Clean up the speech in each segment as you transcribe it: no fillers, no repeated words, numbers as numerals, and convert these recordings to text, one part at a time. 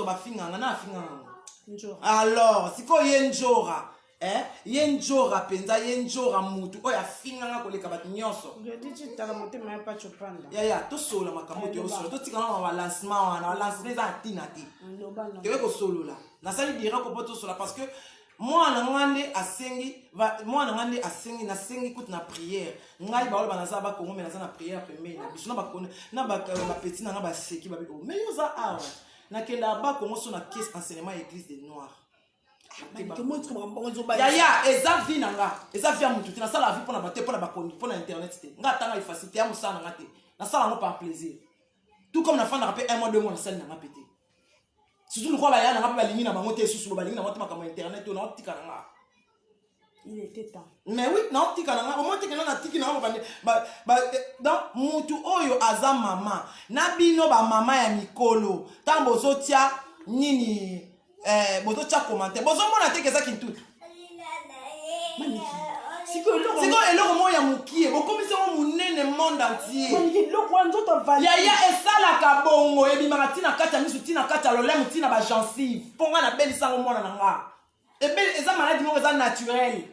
Bafinganga na afinganga ngo. Alors sikoyo ye Njora, eh? Ye Njora mpenza, ye Njora mutu oyo afinganga koleka bato nyonso. Yaya, tosolola makambo, toyosolola, totikana na balancement wana. Balancement eza na ntina te. Toye kosolola, nasali direct mpo tosolola, parce que mwana nga nde asengi, mwana nga nde asengi. Nasengi kutu na prière ngai, baoloba naza Bakongo, me naza na prière pembeni na biso na bapetits na nga. Baseki, babi: "Oh, mais yo oza awa." Nakendaka Bakongo so na caisse enseignement ya église de noir. Yaya, eza vie na nga, eza vie ya motu te. Nasala vie mpona bato, mpona bakondi, mpona internet te. Nga atanga efasi te, ya mosala na nga te. Nasala yango par plaisir, tout comme nafandaka mpe un mois, 2 mois, nasali na nga mpe te. Surtout lokola baya na nga mpe balingi na bango te, esusu balingi na bango te makambo ya internet oyo. Naotika na nga. Il était temps. Mais oui, naotika na nga, omoi teke nga natiki na nga. Bande donc mutu oyo aza mama na bino, bamama ya mikolo, ntango bozotia nini, bozotia commentaire, bozomona teke eza kintutu. Sikoyo eloko Sikoyo eloko moko ya mokie, bokomisi yango monene, monde entier. Maniki, eloko wana nzoto avali. Yaya, esalaka bongo, ebimaka ntina kati ya misu, ntina kati ya lolemo, ntina bagencive, mpo nga nabelisa yango mwana na nga. Ebele eza maladie moko eza naturel,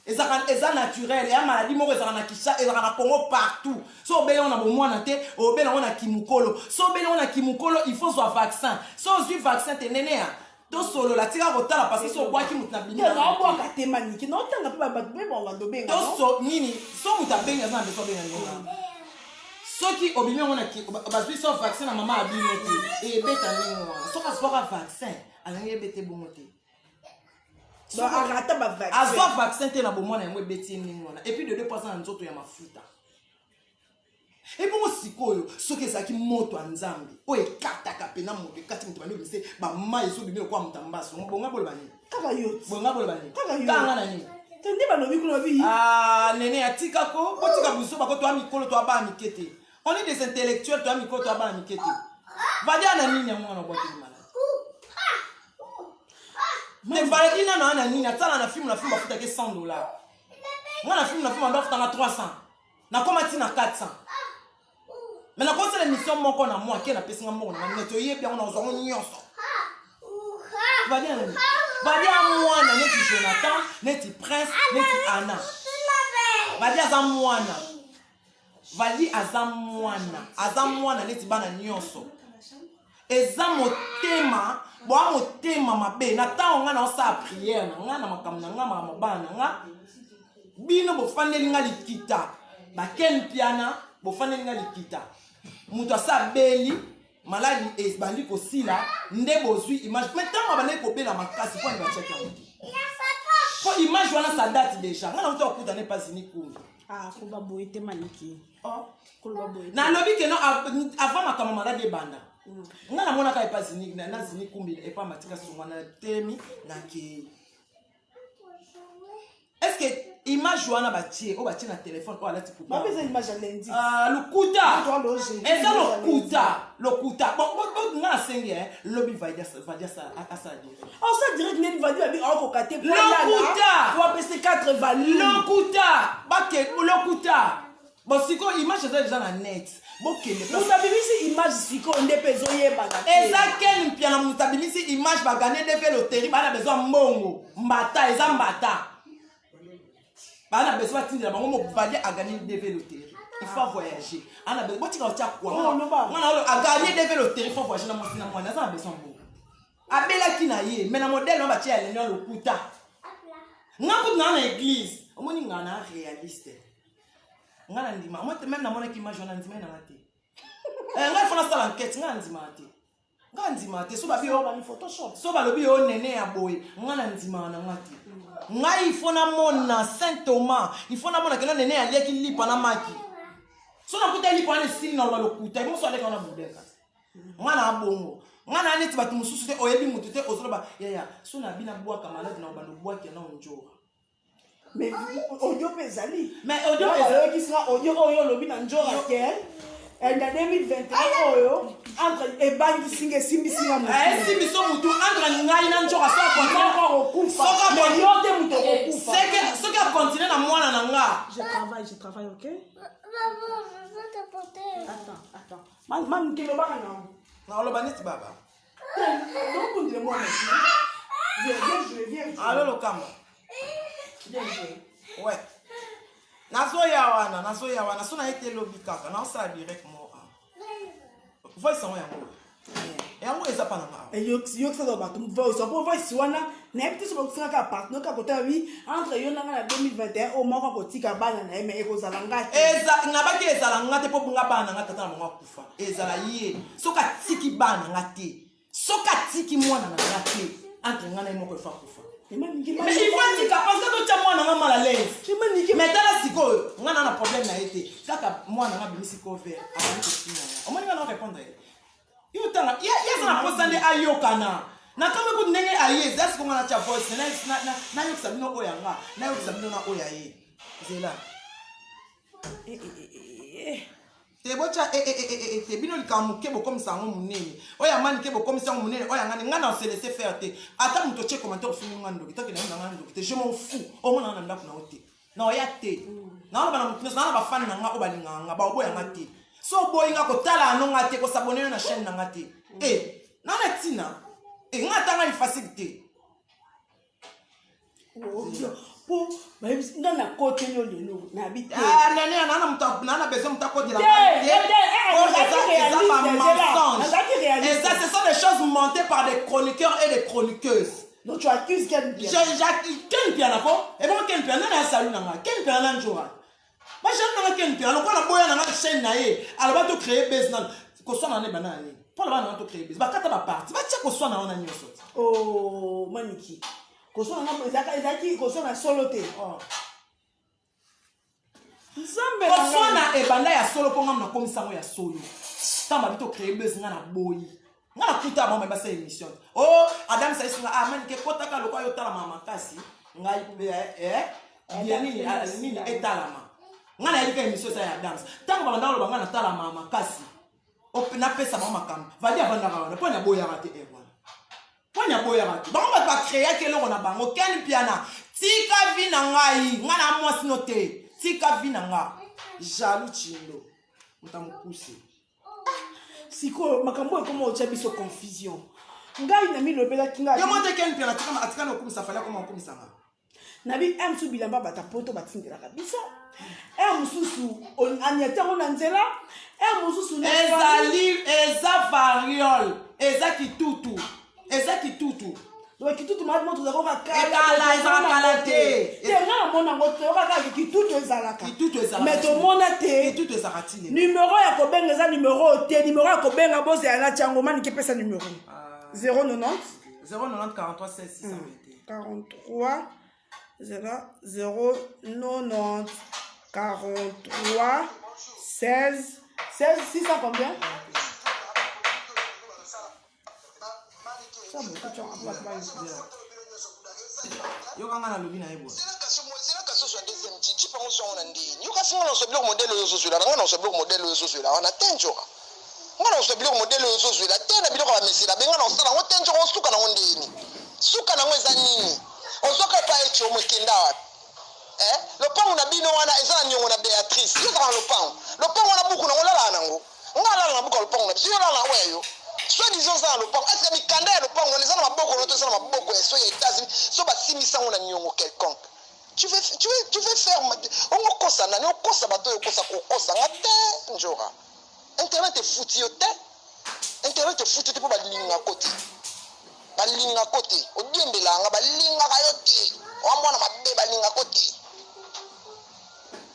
ezaka eza naturel, eya maladie moko ezalaka na kisha, ezalaka na Congo partout. So obeli yango na bomwana te, obeli yango na kimokolo. So obeli yango na kimokolo, il faut zwa vaccin. So ozwi vaccin te, nene ya tosolola, tika kotala, parce que so obwaki moto na bimi. Naobwaka te, Maniki, naotanga mpe bato mpe bando benga. Toso nini, so moto abengi, aza na besoin abenga ndenge. Soki obimi yango bazwi so vaccin na mama ya bino te, ebeta ndenge wana. Soki azwaka vaccin, alingi ebete bongo te. Donc arata bavaccin. Azwa vaccin te na bomwana, yango ebeti ye ndenge wana. Et puis de deux, po aza na nzoto ya mafuta. Ebongo sikoyo soki ezalaki moto ya Nzambe oyo ekataka mpena moto, ekati moto, bandi obimisi bamai, ezobimi lokola moto ya mbaso, bonga boloba nini? Kaka yo ti. Bonga boloba nini? Kaka yo. Kanga na nini? Te, nde balobi kuna babi. Ah, nene, atikako, botika biso bako, toya mikolo, toya bana mike te. On est des intellectuels, toya mikolo, toya bana mike te. Vadia na nini yango wana obwakeli maladi te? Valadi nano aya na nini? Atala na film, na film bafutaki 100 $. Nga na film, na film ando afutanga 300, nakoma ntina 400, mais nakosala émission moko na mwa ke napesinga moko nanga neti oyebi yango, nazwa yango nyonso. Vadia nani? Vadia mwana neti Jonathan, neti Prince, neti Anna. Vadi aza mwana, Vadi aza mwana, aza mwana neti bana nyonso. Eza motema boa, motema mabe. Na ntango ngai naosala prière na ngai na makambo na ngai, makambo bana na nga, bino bofandeli nga likita, baken piana, bofandeli nga likita. Moto asa abeli, maladi ebandi kosila nde bozwi image. Mais ntango abandaki kobela makasi, mpo ani batiaki yango te? Mpo image wana, ça date déjà. Ngai nauta kokutana epasini kumbi. Ah, koloba boye te, Maniki. Oh. Koloba boye te. Nalobi ke no, avant makambo maladi ebanda, nga namonaka epa zini na zini kumbi, epa matika songwa na telemi, nakei. Est ce que image wana batie, oyo batie na telefone, oyo alati poupée? Babi eza image ya lundi. Ah, lokuta. Moto wana ojeudi, Eza image ya lokuta, lokuta. Bon, nga nasengi, lobi Valdi asala direct. Osa direct ndeni Vadi babi aokoka te. Lokuta! Po apesi 4 value. Lokuta, bake lokuta. Bon, sikoyo image eza deja na net, bokende. Moto abimisi image sikoyo nde mpe ezoyebana te. Eza Ken Mpiana moto abimisi image. Bagagner DV loterie, baa na besoin mbongo. Mbata eza mbata, baa na besoin batindela bango. Mobali agagner DV loterie, il faut voyager, ana besoin. Botika kotia kwa. Oh, loba. Mwana oyo agagner DV loterie, il faut voyager na mwasi na mwana, aza na besoin mbongo. Abelaki na ye, mais na modèle wana batia ya lelo ya lokuta. Nga kutu naa na église, omoni nga na réaliste, nga na ndima. Moi même namonaki image wana, ndima ye nanga te. Ngai fo nasala enquête. Nga na ndimaka te, nga ndimaka te. So babi yo Bani Photoshop. So balobi yo nene ya boye, nga na ndimaka na nga te. Ngai il faut namona Saint Thomas, il faut namona keno nene aliaki lipa na maki. So nakuta lipa wana esili, naloba lokuta. Emoso aleka wana boudin. Kasi nga na bongo, nga na neti bato mosusu te. Oyebi motu te, ozoloba yaya. So na bina bwaka maladi na obanda obwaki na onjora. Mais audio mpe ezali. Mais audio Oyokisi nga audio oyo olobi na Njora ke na 2021 oyo entre ebangisi nga, esimbisi nga motu. Esimbi so motu entre ngai na Njoka, so Moko akokufa. Mais yo te moto okokufa. Soki acontinue na mwana na nga. Je travaille, je travaille, ok. Maman, je veux t'apporter. Attends, attends. Mam kelobaka nango. Naoloba neti baba. moi maintenant. Viens, viens jouer, viens jouer. Allo Lokamba. Viens jouer. Ouais. Nazoya wana, nazoya wana. So na ete lobi kaka, naosala direct mo. Voice yango yango. Yango eza pa na nga. Yokisaka bato voice mpo voice wana nayebi te so bakosaka kaka partenaire kaka kotala wi entre yo na nga na 2021 oyo moko akotika bana na ye mais ekozala nga te. Eza nabaki ezala nga te mpo nga bana na nga tata na bango akufa. Ezala ye. Soki atiki bana nga te. Soki atiki mwana na nga te. Entre nga na ye moko efa akufa. Mais il faut atika parce que totya mwana nga mal à l'aise. Mais tala sikoyo nga na na problème na ye te. Kaka mwana nga abimisi cover abandi kofinga nga. Omoni nga na répondre ye. Yo tanga ye ye aza na posa nde ayokana. Nakamwe kutu ndenge aye eza sikoyo nga natya voice nayokisa bino oyo ya nga nayokisa bino na oyo ya ye. Zela. Te botya te bino likambo moke bokomisa yango monene oyo ya mani ke bokomisa yango monene oyo ya ngani ngai na se laisser faire te ata moto otie commentaire ofingi nga ndoki toke nayo na nga ndoki te je m'en fous omona nga na ndako na yo te na oya te naoloba na moto nyonso naa na bafani na nga oyo balingaka nga baoboya nga te so oboyi nga kotala ano nga te kosabone yo na chaîne na nga te e naa na ntina e nga ata ngai facile te. Po bayebisi nga nakoteli yo lelo nayebi te. Ah, nene naa na na besoin moto akotela Te, nga te. te, te, eh, Oyo nazalaki eza réaliste, ba Zela. mensonge. Nazalaki réaliste. Eza ce sont des choses montées par des chroniqueurs et des chroniqueuses. Donc tu accuses Ken Mpiana. Ken Mpiana ko ebongo Ken Mpiana nani asalu na nga Ken Mpiana na njoa bajaloux na nga Ken Mpiana lokola naboya na nga chaîne na ye aloba to créer base nanu koswana wana ebanda na nini mpo aloba na nga to créer base bakata baparti batia koswana wana nyonso ti. Oh, Maniki. Koswana na ezalaki koswana solo te. Oh. Nzambe na ngai. Koswana ebanda ya solo mpo nga nakomisa yango ya solo ntango babi to créer base nga na boyi nga nakuta bango basala émission te. Oh, Adam saisi nga ah Manike kotaka lokola yo otalama makasi ngai bien nini ah, nini etalama nga nayebi ka émission eza ya Adams ntango babanda koloba nga natalama makasi napesa bango makambo vadi avandaka wana mpo naboyaka te wana mpo naboyaka te bango bato bakreaki eloko na bango Ken Mpiana tika vi na ngai nga na mwasi no te tika vi na nga jaloux chindo moto mokuse. Sikoyo makambo oyo ekoma otya biso confusion ngai na milobelaki ngai Yo mo te Ken Mpiana atikana okumisa Fally akoma okumisa nga. Nabi m mosusu bilamba bata poto batindelaka biso r mosusu aniati yango na nzela r mosusu na Ezali eza variole eza kitutu eza kitutu. Donc kitutu maladi moto ozalaka kaka Ekala, ezalaka kala te. Te nga namona yango toyoka kaka kitutu ezalaka. Kitutu ezalaka Mais ti. tomona te. Kitutu ezalaka ti lelo. Numero ya kobenga eza numero te numero ya kobenga bozela na tiango Maniki epesa numero 090 090 43 16 621. 43 0 0 90 43 16 16 600 combien? Ça, bon, tu as un peu Yoka nga nalobi na ye boye. Zela kasi ozwa deuxième jeep yango ozwa ngo na ndeni yo kasi nga na ozwa biloko modèle oyo ozozwela na nga na ozwa biloko modèle oyo ozozwela wana te nzoka nga na ozwa biloko modèle oyo ozozwela te na biloko ya bamesela be nga na osala yango te nzoka osuka nango ndeni suka nango eza nini ozwaka epa eti omo ekenda wapi eh? Lopango na bino wana eza na niongo na Béatrice yo ozaka na lopango lopango wana buku nango olalaka nango nga alala na buku ya lopango na biso yo olala na oyo ya yo soit disant oza na lopango est ce que mikanda ya lopango wana eza na maboko no to eza na maboko ya so ya États-Unis so basimisa yango na niongo quelconque tu veux faire ongo kosa nani okosa bato oyo okosa kokosa nga te njora internet efuti yo te internet efuti te mpo balingako te balingako te odiembelanga balingaka yo te oa mwana mabe balingako te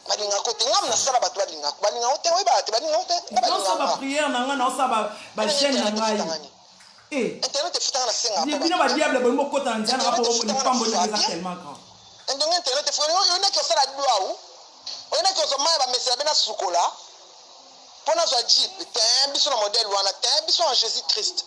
balingako te ngam nasala bato balingako balingako te oyebaka te balingako te nga Naosala balingaka baprière na ngai naosala bajeûne na ngai. Eh, internet efutanga na senga bino badiable bolingi bokota na nzela na nga mpo lipambo eza tellement grand. Ndenge internet efuta oyonaki osala dwau oyonaki ozwa mai ya bamesela be nasukola mpo nazwa jeep te biso na modèle wana te biso en Jésus Christ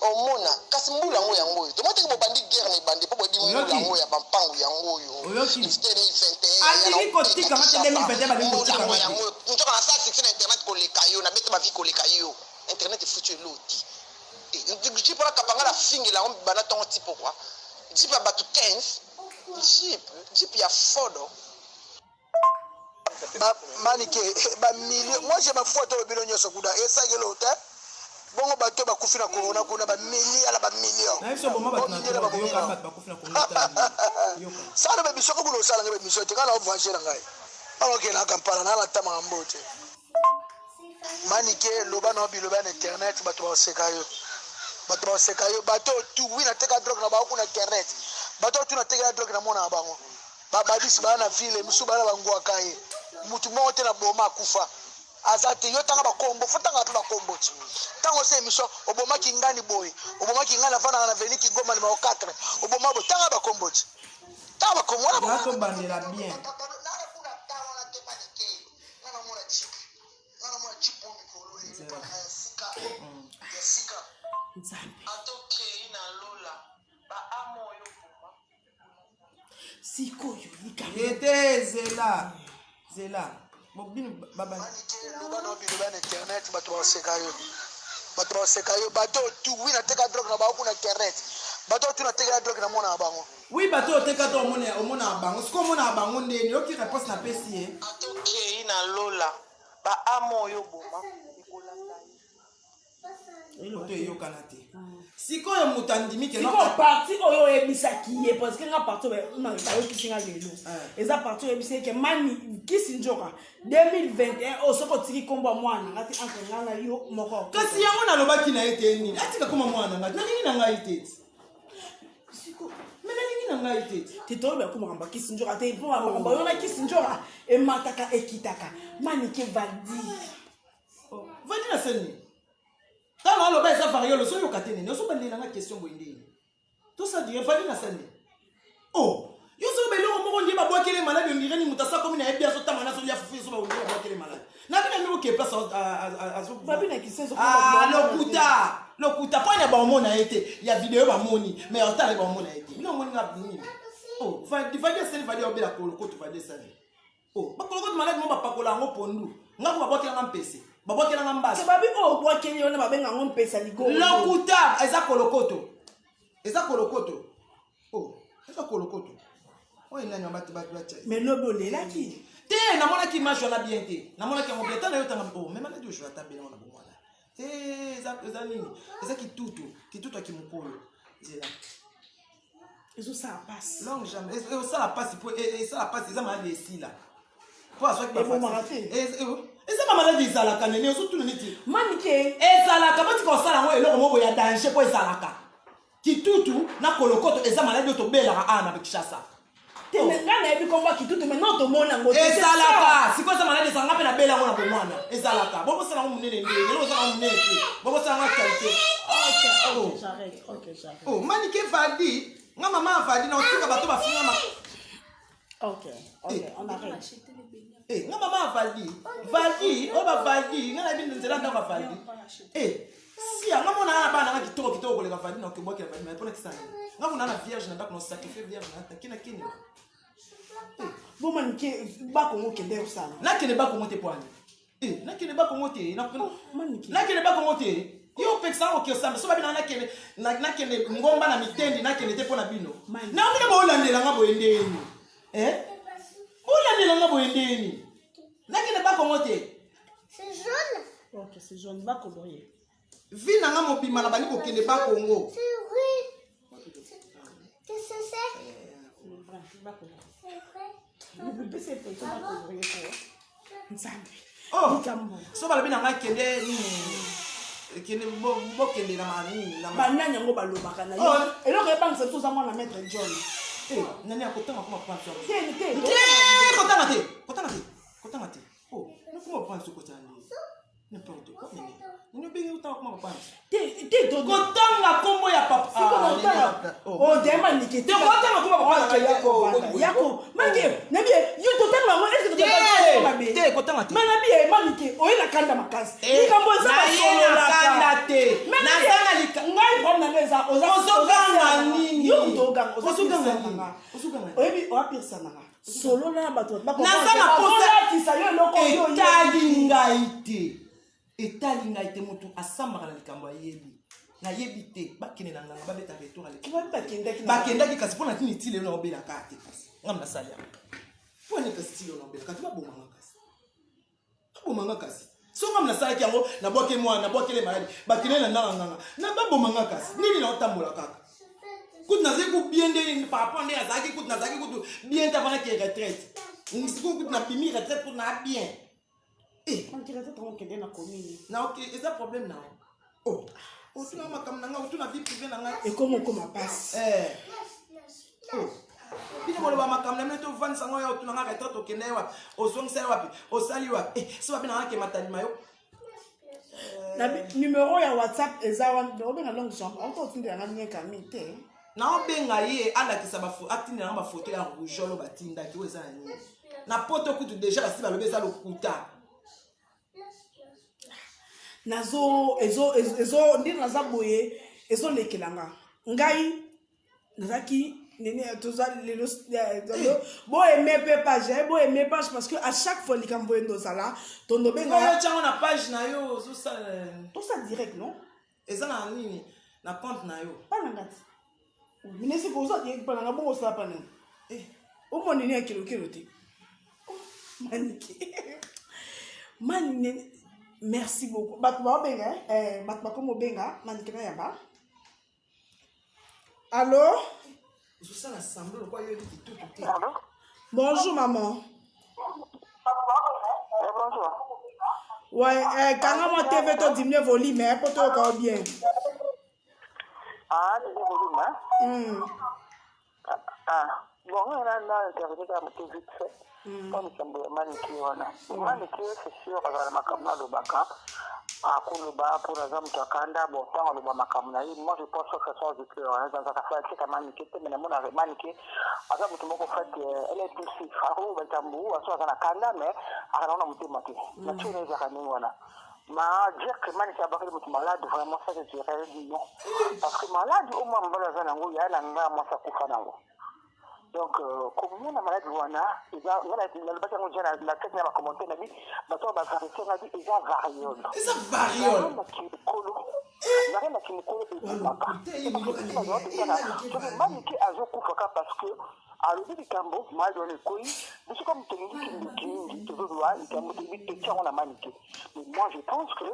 omona kasi mbula yango yango oyo tomoni teke bobandi guerre na ebandi mpo boyebi mbula Oyoki? yango ya bampangu yango oyo. Oyoki? 2021 Alingi kotika nga te 2021 balingi kotika nga te. Yango nzoka nasala succès na internet koleka yo nabeta bavi koleka yo internet efuti yo eloti jeep wana kapanga na fingela yango banda ntongo ti pokwa jeep ya bato 15 jeep jeep ya fodo. Manike bamilio moi je ma foi to bino nyonso kuna esakelo te. Bongo bato bakufi na corona kuna ba millions na ba millions. Na biso boma bato na drogue, yoka bato bakufi na corona tala. Yoka. Sala ba biso ko bulo sala ngai ba biso te kana voyager na ngai. Bana okende na Kampala na lata makambo te. Manike loba na biloba na internet bato bakoseka yo. Bato bakoseka yo bato tu wi na teka drogue na bango kuna internet. Bato tu na teka drogue na mona na bango. Ba babisi ba na ville misu ba na bangwaka ye. Mutu moko te na boma akufa. Aza te yo tanga ba kombo faut tanga pe ba kombo ti tango osa emission oboma kingani boye oboma kingani avandaka na veni kigoma numero 4 oboma boye tanga ba kombo ti tanga ba kombo wana Nga tobandela bien. Nzambe. Sikoyo likambo. Ete zela. Zela. Bino baba. Loba na biloba na internet bato baseka yo. Bato baseka yo bato tu wi na teka drogue na bango kuna internet. Bato tu na teka drogue na mona na bango. Oui bato oteka to omona omona bango. Siko omona bango ndeni oki réponse na pesi ye. Atokei na lola ba amo yo boma ekolanda yo. Oto eyokana te. Sikoyo moto andimi ke sikoyo parti oyo oyebisaki ye parce que nga parti oyo bayokisi nga lelo Eh. eza parti oyo oyebisi ye ke mani kisi nzoka 2021 oyo soki otiki nkombo ya mwana nga te entre nga na yo moko kasi yango nalobaki na ye te nini atika koma mwana ngai nalingi na ngai te siko me nalingi na ngai te te toyebi ako makambo ya kisi nzoka te mpo makambo yo na kisi nzoka emataka ekitaka manike valdi Oh, vandi na seni ntango aloba eza variole ozoyoka te nini ozobandela nga question boye ndeni tosadire vandi na sani o oh, yo soki beloko moko ndie babwakele maladi ondire ni moto asa komi na yebi azotanga na azolia fufu ezoba ondire babwakele maladi nabi na miko ke place lokuta lokuta mpo na baomona ye te ya video bamoni mais otala ye baomona ye te bino omoni nga nini oh, vadi asali vadi obela kolokoto vadi esali Oh, bakolokoto maladi mo bapakola yango pondu. Nga ko babwakela nga mpese. Babwakela nga mbasi. Babi oyo obwakeli wana babenga yango mpesa ligoro. Lokuta eza kolokoto. Eza kolokoto. Oh, eza kolokoto. Oyo nani bato bato batia. Mais lobi olelaki. Te, namonaki image wana bien te. Namonaki yango bien. Tala yo tanga oh, mais maladi oyo ata bela wana bomwana. Te, eza eza nini? Eza kitutu, kitutu ya kimokolo. Zela. Ezosala pasi. Longue jambe. Ezosala pasi po esala pasi eza maladi esila. Po azwaki ba Ebomaka te. Eza ba maladi ezalaka nene ozotuna neti. Manike. Ezalaka botika kosala yango eloko moko ya danger po ezalaka. Kitutu na kolokoto eza maladi oyo tobelaka awa na Kinshasa. Te me nga nayebi kombo ya kitutu mais non tomona yango te. Ezalaka sikoyo eza maladi ezalaka nga mpe nabela yango na bomwana ezalaka bobosala yango monene nde lelo bosala yango monene te bobosala yango actualité. Ok, ok, Oh. j'arrête. Ok, j'arrête. Oh, manike vadi nga mama avadi na otika bato bafinga ma Ok, ok, on arrête. Eh, nga mama avadi valdi oyo bavaldi nga nayebi nzela ndako avaldi Eh, sia nga mona na bana nga kitoko kitoko koleka valdi na okebwakela valdi mpona kisana nga mona na vierge na ndako na osacrifie vierge na kina kini Bon manike bakongo kende osala. nakende bakongo te pwani Eh, nakende bakongo te Manike. nakende bakongo te yo opekisa oke osambe so babina nakende nakende ngomba na mitendi nakende te mpo na bino Mani. na bino bolandela nga boye ndeni Eh? bolandela nga boye ndeni nakende bakongo te C'est jaune. Ok, c'est jaune, va colorier. vi na nga mobima na bandi kokende bakongo C'est vrai. Qu'est-ce que c'est? C'est vrai, va colorier. C'est vrai. Bipesa photo va colorier quoi. Nzambe. Oh. Likambo. so balobi na ngai kende nini kende bokende na manini na ma Banani yango balobaka na yo. Oh. Eloko ebangisa biso oza mwana maître John. Eh, nani akotanga koma panso Te te. te kotanga te kotanga te kotanga te oh nakoma panso kotanga nini n'importe quoi nini nini obengi otanga koma panso Te te to. kotanga kombo ya papa Siko Ah, na nini otanga. na- oh. Oh, dema nike. Te kotanga kombo ya papa na Ok, yako oh, vanda. oh, Yako. oh. Manike, nabi yo totanga bango est-ce que Te, totanga mabe? te kotanga te Mais nabi manike, oye na kanda makasi. Eh, Likambo eza na ye na basololaka. kanda te. Mais Naza nabi, na lika- ngai problème na ngai eza Ozoganga nini? Yo moto oganga, oza Ozoganga pire nini? sana nga. Ozoganga nini? Oyebi oza pire sana nga. Solola na bato bato Naza na posa- bakolatisa yo eloko oyo oyebi. etali ngai te etali ngai te moto asambaka na likambo ayebi nayebi te bakende na nganga babeta retour aleki Babi bakendaki na- bakendaki kasi mpo na nini ti lelo naobelaka te kasi ngam nasali yango mpo nini kasi ti lelo naobelaka te babomanga kasi babomanga kasi. Soki nga nasalaki yango, nabwaki mwana, nabwakele maladi, bakende na ndanga nganga na baboma nga, kasi nini naotambola kaka kutu nazali ku bien nde par rapport nde azalaki kutu nazalaki kutu bien te avant nake retraite. Sikoyo kutu nabimi retraite kutu na bien. Eh. Okende na commune. Na ok, eza problème na yo. Oh, otuna makambo na ngai, otuna vie privée na ngai. Ekoma okoma pasi. Eh. Oh. Bino boloba makambo na bino, tovandisa ngo ya otuna nga retraite, okende ye wapi, ozongisa ye wapi, osali wapi? Eh, so babi na nga ke matalima yo. Na numéro ya WhatsApp eza wana, obenga longue jambe, auto otindela nga lien kami te. Naobenga ye alakisa, atindela nga bafoto ya rougeole oyo batindaki, oyo eza na nini na poto. Kutu déjà basi balobi eza lokuta. Nazo ezo ezo ndenge naza boye, ezolekela nga. Ngai nazalaki nene, toza lelo, boaime mpe page, boaime page, parce que à chaque fois likambo oyo ndozala tondobenga. Oyo tiango na page na yo, ozosala. Tosala direct, non? Eza na nini na compte na yo? Pa na nga ti minesi koza direct pa na nga, bongo osala pa nani? Omona nini ya kelokelo te. Oh, Manike mani nene, merci beaucoup. Bato baobenga, bato bakomi obenga Manike na yamba. Allo? Ozosala semblant lokwa yo yebi kitutu te. Allô? Bonjour maman. Eh, bonjour. Ouais, kanga mwa TV to diminuer volume, po toyoka yo bien. Ah, c'est volume, hein? Ah, bon, on a interview kaka moke vite fait. Mpo likambo ya Manike wana. Manike, c'est sûr, azala makambo alobaka. Akoloba mpo naza moto akanda. Bon, ntango aloba makambo na ye, moi je pense que ça sort du cœur. Azalaka fanatique ya Manike te, mais namona Manike aza moto moko, fait, elle est poussif. Akoloba likambo aso aza na kanda, mais akana na motema te. Nature na ezalaka ndenge wana. Ma dire que Manike abakeli moto malade, vraiment, ça je dirais non, parce que malade au moins mobali aza nango, ya na nga mwasi akufa nango. Donc komona maladi wana eza, nga nalobaki yango déjà na kati na bacommentaire na bi bato oyo bavarité, nga bi eza variole. Eza variole. Mokolo variole mokolo ebimaka soki Manike azokufaka, parce que alobi likambo, maladi wana ekoyi biso. Comme tolingi kindoki mingi, tozozwa likambo, toyebi totia yango na Manike. Mais moi je pense que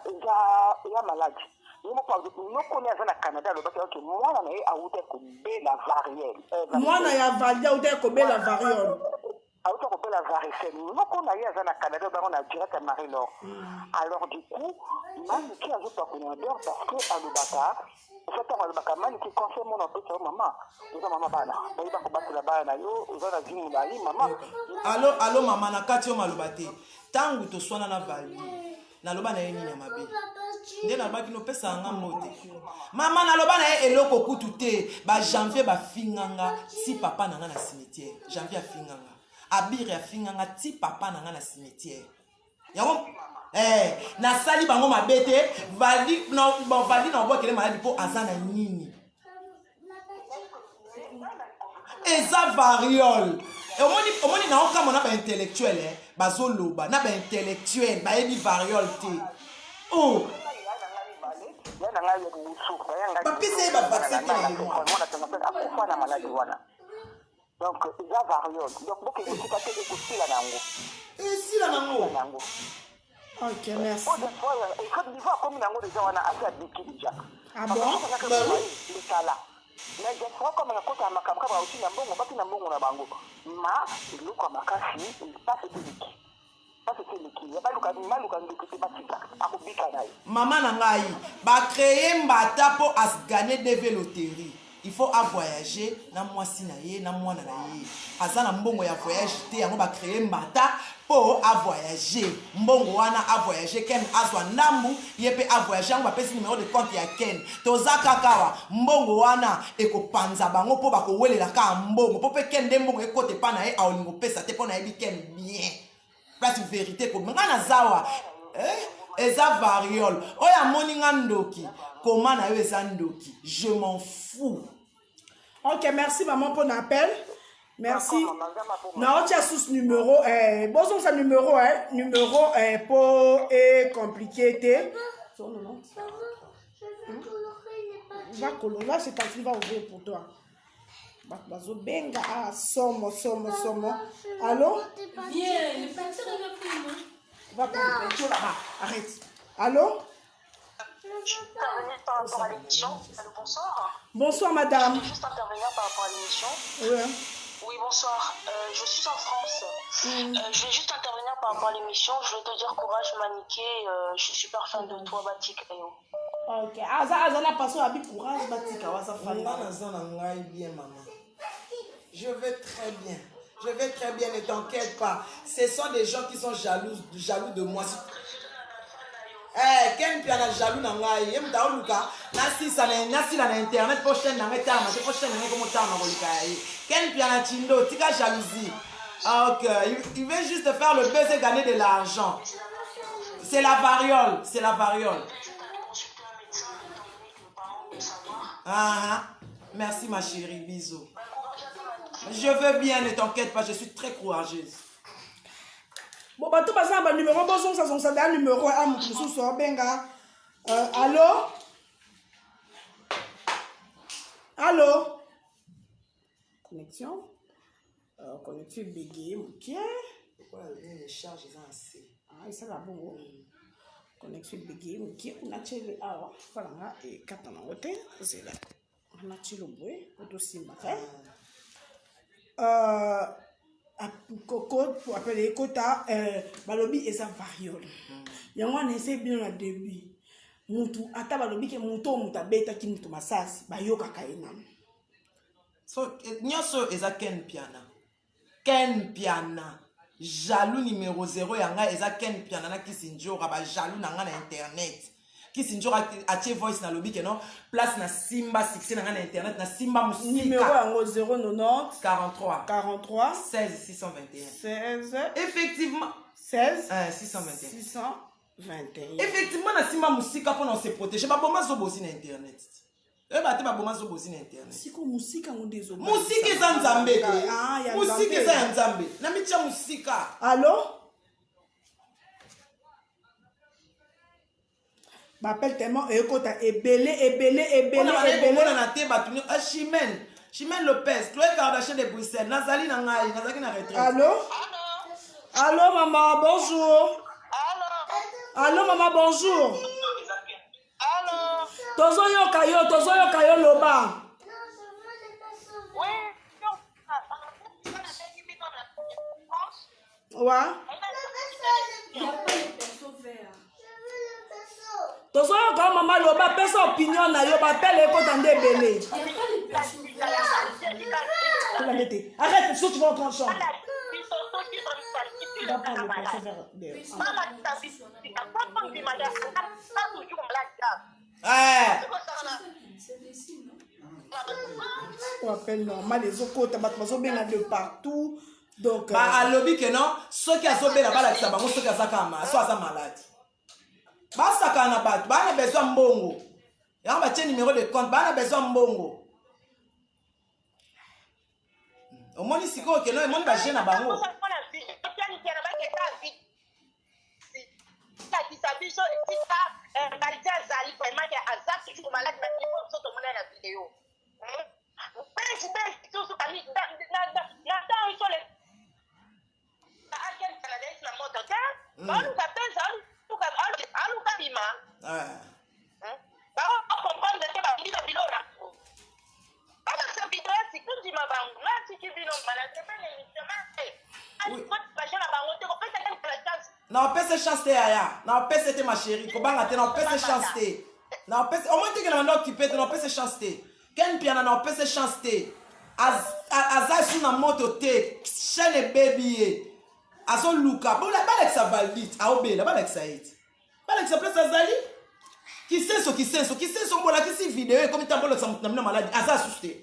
eza eza maladi ye moko. Noko ne aza na Canada, alobaki oke mwana na ye awuta kobela variole. Mwana ya Valdi auta kobela variole. Auta kobela varicelle. Noko na ye aza na Canada, bango na direct ya Marie Laure. Alors du coup Manike azopakuna na beurre, parce que alobaka ofa ntango alobaka Manike, conseil mona opesa yo, mama, oza mama bana, bayeba kobatela bana na yo, oza na vie molai, mama. Allo, allo mama, na kati yo maloba te. Ntango toswana na Valdi, naloba na ye nini ya mabe? Nde nalobaki nopesaka nga mbote mama, naloba na ye eloko kutu te. Bajanvier bafinganga ti papa na nga na cimetière. Janvier afinganga, Abire afinganga ti papa na nga na cimetière. Yango nasali bango mabe te. Valdi na, bon, Valdi na obwakele maladi mpo aza na nini? Eza variole. Omoni, omoni, naokamwa na baintellectuel, bazoloba na baintellectuel, bayebi variole te. Oh, ya na ngai ya liboso baya ngai. Bapesa ye bavaccin te na mémoire. Mwana tanga akufa na maladi wana. Donc eza variole, donc bokende esika te, ekosila na yango. Esila nango. Na yango. Ok, merci. Niveau akomi nango déjà wana, asi abiki déjà. Ah bon? Lekala, mais diaspora comme nakota ya makambo kaka bauti na mbongo, bati na mbongo na bango, ma eloko ya makasi, mpasi ete eleki, mpasi ete eleki, baluka baluka ndoki te, batika, akobika na ye. Mama na ngai, bacréer mbata mpo agagner DV loterie, il faut avoyager na mwasi na ye na mwana na ye. Aza na mbongo ya voyage te, yango bacréer mbata mpo avoyage. Mbongo wana avoyage, Ken azwa ndambu, ye mpe avoyage. Yango bapesi numéro de compte ya Ken. Toza kaka awa, mbongo wana ekopanza bango mpo bakowelela kaka mbongo, mpo mpe Ken nde mbongo ekota epa na ye, aolinga opesa te, mpo nayebi Ken bien. Place vérité ekobima, ngai nazawa, eza variole. Oyo amoni nga ndoki, koma na yo eza ndoki, je m'en fous. Ok, merci maman pour l'appel, merci. Naotia sous numéro, bozongisa numéro, numéro, po e compliqué te. Non, non. Va colorer, va chez Tantine, va ouvrir pour toi. Bato bazobenga, ah, somo somo somo. Allo? Viens, le pâté de la. Va prendre le pinceau là-bas. Arrête. Allô Intervenir par rapport à l'émission. Allô, bonsoir. Bonsoir, madame. Je voulais juste intervenir par rapport à l'émission. Oui. Oui, bonsoir. Euh, je suis en France. Mm. Euh, je vais juste intervenir par rapport à l'émission. Je voulais te dire courage, Maniké. Euh, je suis super fan de toi, Batik Rio. Ok. Aza, aza na paso abi courage batika waza fan. Nga naza na ngai bien maman. Je vais très bien. Je vais très bien, ne t'inquiète pas. Ce sont des gens qui sont jaloux, jaloux de moi. Eh, Ken Piana jaloux na ngai. Ye mutu aoluka nasisa na nasila na internet po chaîne na ngai etalama te po chaîne na ngai ekomo talama koleka ya ye. Ken Piana Chindo, tika jalousie. Ah, ok, il veut juste faire le buzz et gagner de l'argent. C'est la variole, c'est la variole. Ah, ah. Merci ma chérie, bisous. Je veux bien, ne t'inquiète pas, je suis très courageuse. Bon, bato baza na banumero bozongisa-zongisa da numero a moto mosusu abenga. Euh, allo allo connexion euh, connexion ebege moke ah, esala bongo connexion ebege moke natiele awa falanga ekata nango te zela natielo boye po tosimbaka euh, koko apele ekota euh, balobi eza variole mm. yango wana ese bino na début mutu ata balobi ke mutu oyo mutu abetaki mutu masasi bayokaka ye nanu so eh, nyonso eza ken piana ken mpiana jaloux numero 0 ya ngai eza ken mpiana na kisi njora ba jaloux na ngai na internet kisi njora atie voice nalobi ke non place na simba succès na ngai na internet na simba numero mosika yango 090 43 43 16 621 16 effectivement 16 621 621 effectivement na simba mosika mpona ose protéger baboma zobozi na internet oyeba te baboma zobozi na internet siko mosika yango nde ezobangisa. mosika eza nzambe te Ah, ya mosika Nzambe. eza ya nzambe namitia mosika allo baappel tellement ekota ebele ebele ebele ebele komonana te bato ah, chimène chimène lopez chloé kardashian de bruxelles nazali na ngai nazalaki na retraite allo allo mama bonjour allo mama bonjour Allô tozoyoka yo tozoyoka yo loba Oui, wa tozoyoka yo mama loba pesa opinion na yo bapele ekota nde ebele tolande te arrête so tu vas entrer en chambre Va prendre le pinceau vert dehors. Eh, Oyo appel normal ezokota bato bazobenga de partout donc ba euh, alobi ke non soki azobela balakisa bango soki aza kaka ma so aza maladi basakana na bato baa na besoin mbongo yango batie numero de compte baa na besoin mbongo omoni sikoyo ke non emoni baje na bango lakisa biso esika qualité azali vraiment ke aza toujours malade na niveau biso tomona na video benji benji susu kani na ntango biso le akendisa na lesi na moto te aluka benzi aluka bima Eh. baocomprendre te babino bilo na babakisa video ya sikundima bango natiki bino malasepene émission mate baje na bango te kopesa te la chance na opesa chance te yaya na opesa te ma chérie kobanga te na opesa chance te na opesa omoni teke na banda okipe te na opesa chance te ken piana na opesa chance te aza su na moto te chaîne ebebi ye azoluka balakisa valide aobela balakisa ye te balakisa place azali kisenso kisenso kisenso mbolakisi video ekomi ntango bolakisa moto na bino maladi aza susu te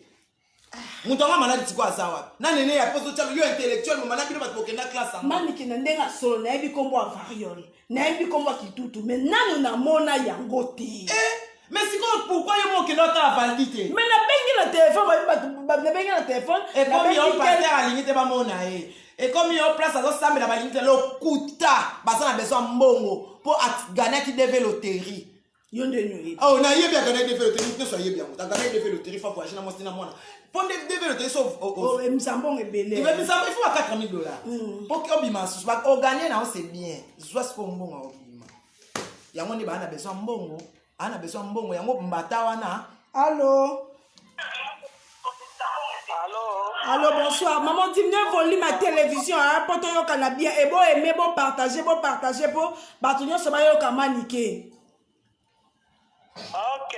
moto yango maladi sikoyo aza wapi na nene ya poso tyalo yo intellectuel moma na bino bato bokenda classe yango manike na ndenge ya solo nayebi nkombo ya variole nayebi nkombo ya kitutu me nanu namona yango te Eh, mais sikoyo pourkui yo mo okenda otala valdi te me nabengi na telefone nabengi na telefone ekomi yo paster alingi te bamona ye ekomi yo place azosambela balingi te lokuta baza na besoin mbongo mpo aganiaki dv loterie Yo nde nini oyebi? Oh, nayebi agana DV loterie, nyonso ayebi yango. Agana DV loterie, fa voyage na mwasi na mwana. Mpo nde DV loterie so oh, ebimisa mbongo ebele. Ebimisa il faut ba 4000 $. Mpo mm. obima susu, ba oganye na yo c'est bien. Zwa sikoyo mbongo obima. Yango nde baa na besoin mbongo, aa na besoin mbongo yango mbata wana. Allo. Allo. Allo, bonsoir. Maman, diminue volume à télévision, hein, po toyokana bien. Et bo aimer, bo partager, bo partager po bato nyonso bayoka Manike. Ok.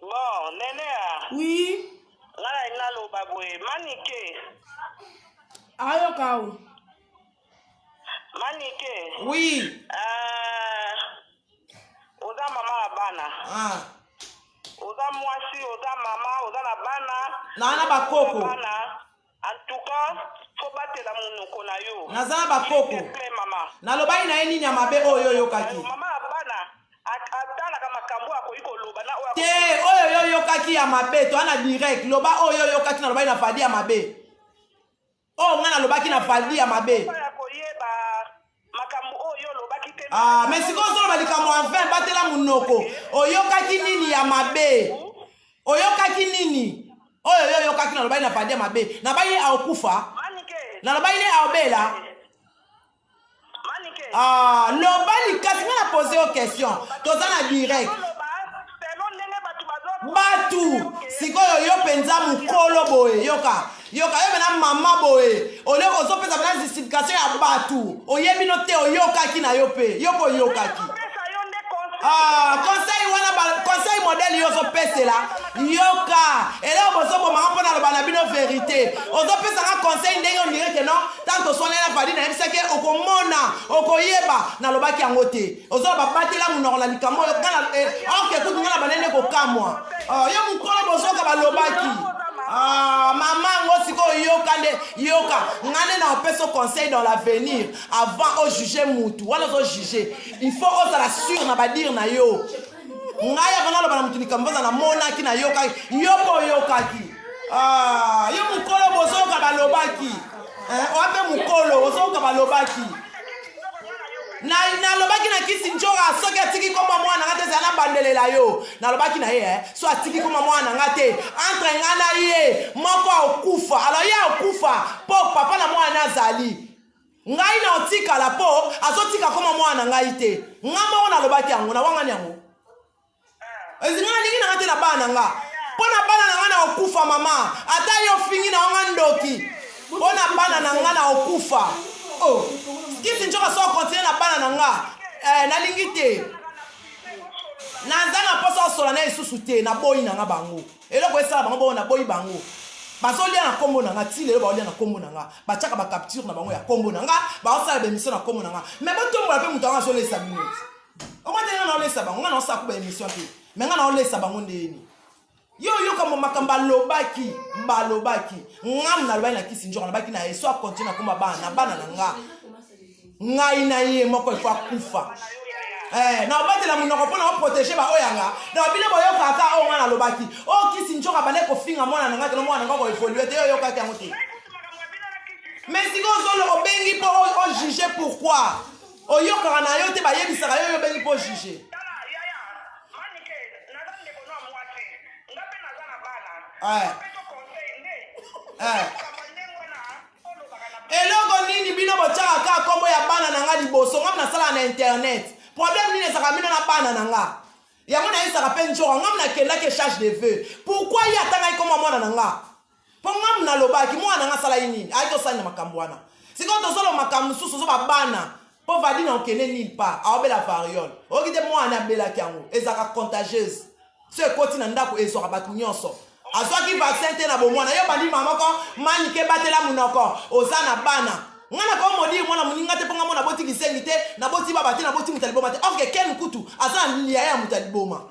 Bon, nene a. Oui. Nga na naloba boye, Manike. Ayoka o. Manike. Oui. Euh, oza mama ya bana. Ah. Oza mwasi, oza mama, oza na bana. Na na bakoko. Bana. En tout cas, faut batela monoko na yo. Naza na bakoko. S'il te plaît, mama. Nalobaki na ye nini ya mabe oyo oyokaki? Mama ya bana atalaka makambo akoki koloba na oyo te oyo yo oyokaki ya mabe toa na direct loba oyo oyokaki nalobaki na Fadi ya mabe oyo ngai nalobaki na Fadi ya mabe. Ya koyeba makambo oyo olobaki te. Ah, mais sikoyo ozoloba likambo en vain, batela monoko. Oyokaki nini ya mabe? Oyokaki nini? Oyo yo oyokaki nalobaki na Fadi ya mabe. Nabaki ye aokufa. Nalobaki ye aobela. Ah, loba likasi nga na pose yo question. Toza na direct. Batu sikoyo yo mpenza mokolo boye yoka yoka yo mena mama boye olie ozopesa mena justification ya batu oyebi no te oyokaki na yo mpe yo mpe oyokaki ah, conseil wana conseil modèle yo ozopesela yoka eloko bozobomaka mpo naloba na bino verité ozopesanga conseil ndenge ondire ke non tant toswaneli na Fadi nayebisaki okomona okoyeba nalobaki yango te ozoloba batela monoko na likambo oyo orke kutu nga na banene kokamwa oh, yo mokolo bozoka balobaki ah, mama yango sikoyo yoka nde yoka nga nde na opesa conseil dans l'avenir avant ojuge mutu wana ozojuge il faut ozala sûr na badire na yo. Ngai avant naloba na mutu likambo oza namonaki nayokaki yo mpe oyokaki ah, yo mokolo bozoyoka balobaki oya mpe mokolo ozoyoka balobaki nalobaki na kisi njoka soki atiki koma mwana nga te ezala nabandelela yo nalobaki na ye eh. so atiki koma mwana nga te entre nga na ye moko akokufa alors ye akokufa mpo papa na mwana azali ngai na otikala mpo azotika koma mwana na ngai te nga moko nalobaki yango nawangani yango ezinga nalingi na nga te na bana na nga mpo na bana na nga na okufa mama ata yo ofingi na nga ndoki mpo na bana na nga na okufa oh kisi njoka so okontinue na bana na nga eh, nalingi te naza na mposa osola na lisusu te naboyi na nga bango eloko esala bango bongo naboyi bango bazolia na nkombo na nga ti lelo baolia na nkombo na nga batiaka bacapture na bango ya nkombo na nga baosala baémission na nkombo na nga me botombola mpe moto yango azolesa bino omwa te nga naolesa bango nga naosala kuba émission te me nga naolesa bango ndeni yo oyoka makambo alobaki balobaki ngam nalobaki na kisi njoka nalobaki na ye so akontinue nakoma bana na bana na nga ngai na ye moko ifo akufa eh, na obatela monoko mpo na oprotege baoyo yanga na bino boyokaka oyo ngai nalobaki oyo kisi njoka bande kofinga mwana na ngai keno mwana na ngai koevolue te yo oyokaki yango te mais sikoyo ozolo obengi mpo ojuge pourquoi oyokaka na yo te bayebisaka yo yo obengi mpo ojuge Eh. Eh. Eloko nini bino botiaka kaka kombo ya bana na nga liboso nga nasalaka na internet problème nini ezalaka bino na bana na nga yango nayebisaka mpe nzoka nga nakendaki echange de vœux pourquoi ye atangaki kombo ya mwana na nga mpo nga nalobaki mwana na nga asalaki nini ayaki osali na makambo wana sikoyo tozoloba makambo mosusu ozoba bana mpo vadi na okende nil part aobela variole oyoki te mwana abelaki yango ezalaka contagieuse So ekoti na ndako ezwaka bato nyonso. Azwaki vaccin te na bomwana. Yo bandi mama moko manike batela munoko oza na bana. Nga na ko modire mwana moninga te mpo nga mona boti kizengi te, naboti baba te, naboti moto ya liboma te. Or que Ken kutu aza na yaya ya moto ya liboma.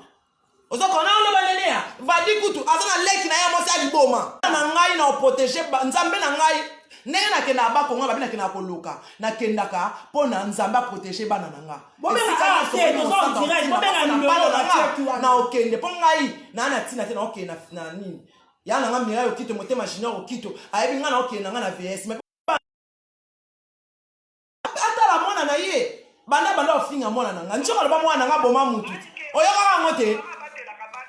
Ozo kona oloba nene ya Vadi kutu aza na leki na ye mwasi ya liboma. Na ngai na oprotege Nzambe na ngai ndenge nakendaka bakonga babi nakendaka koluka nakendaka mpo na Nzambe aprotege bana na nga. Na okende mpo ngai naa na ntina te na okende na nini ya na nga Mireille Okito motema Junior Okito ayebi ngai na okende na ngai na VS mais atala mwana na ye banda banda ofinga mwana na nga nzoka aloba mwana na nga boma mutu. Oyokaka yango te?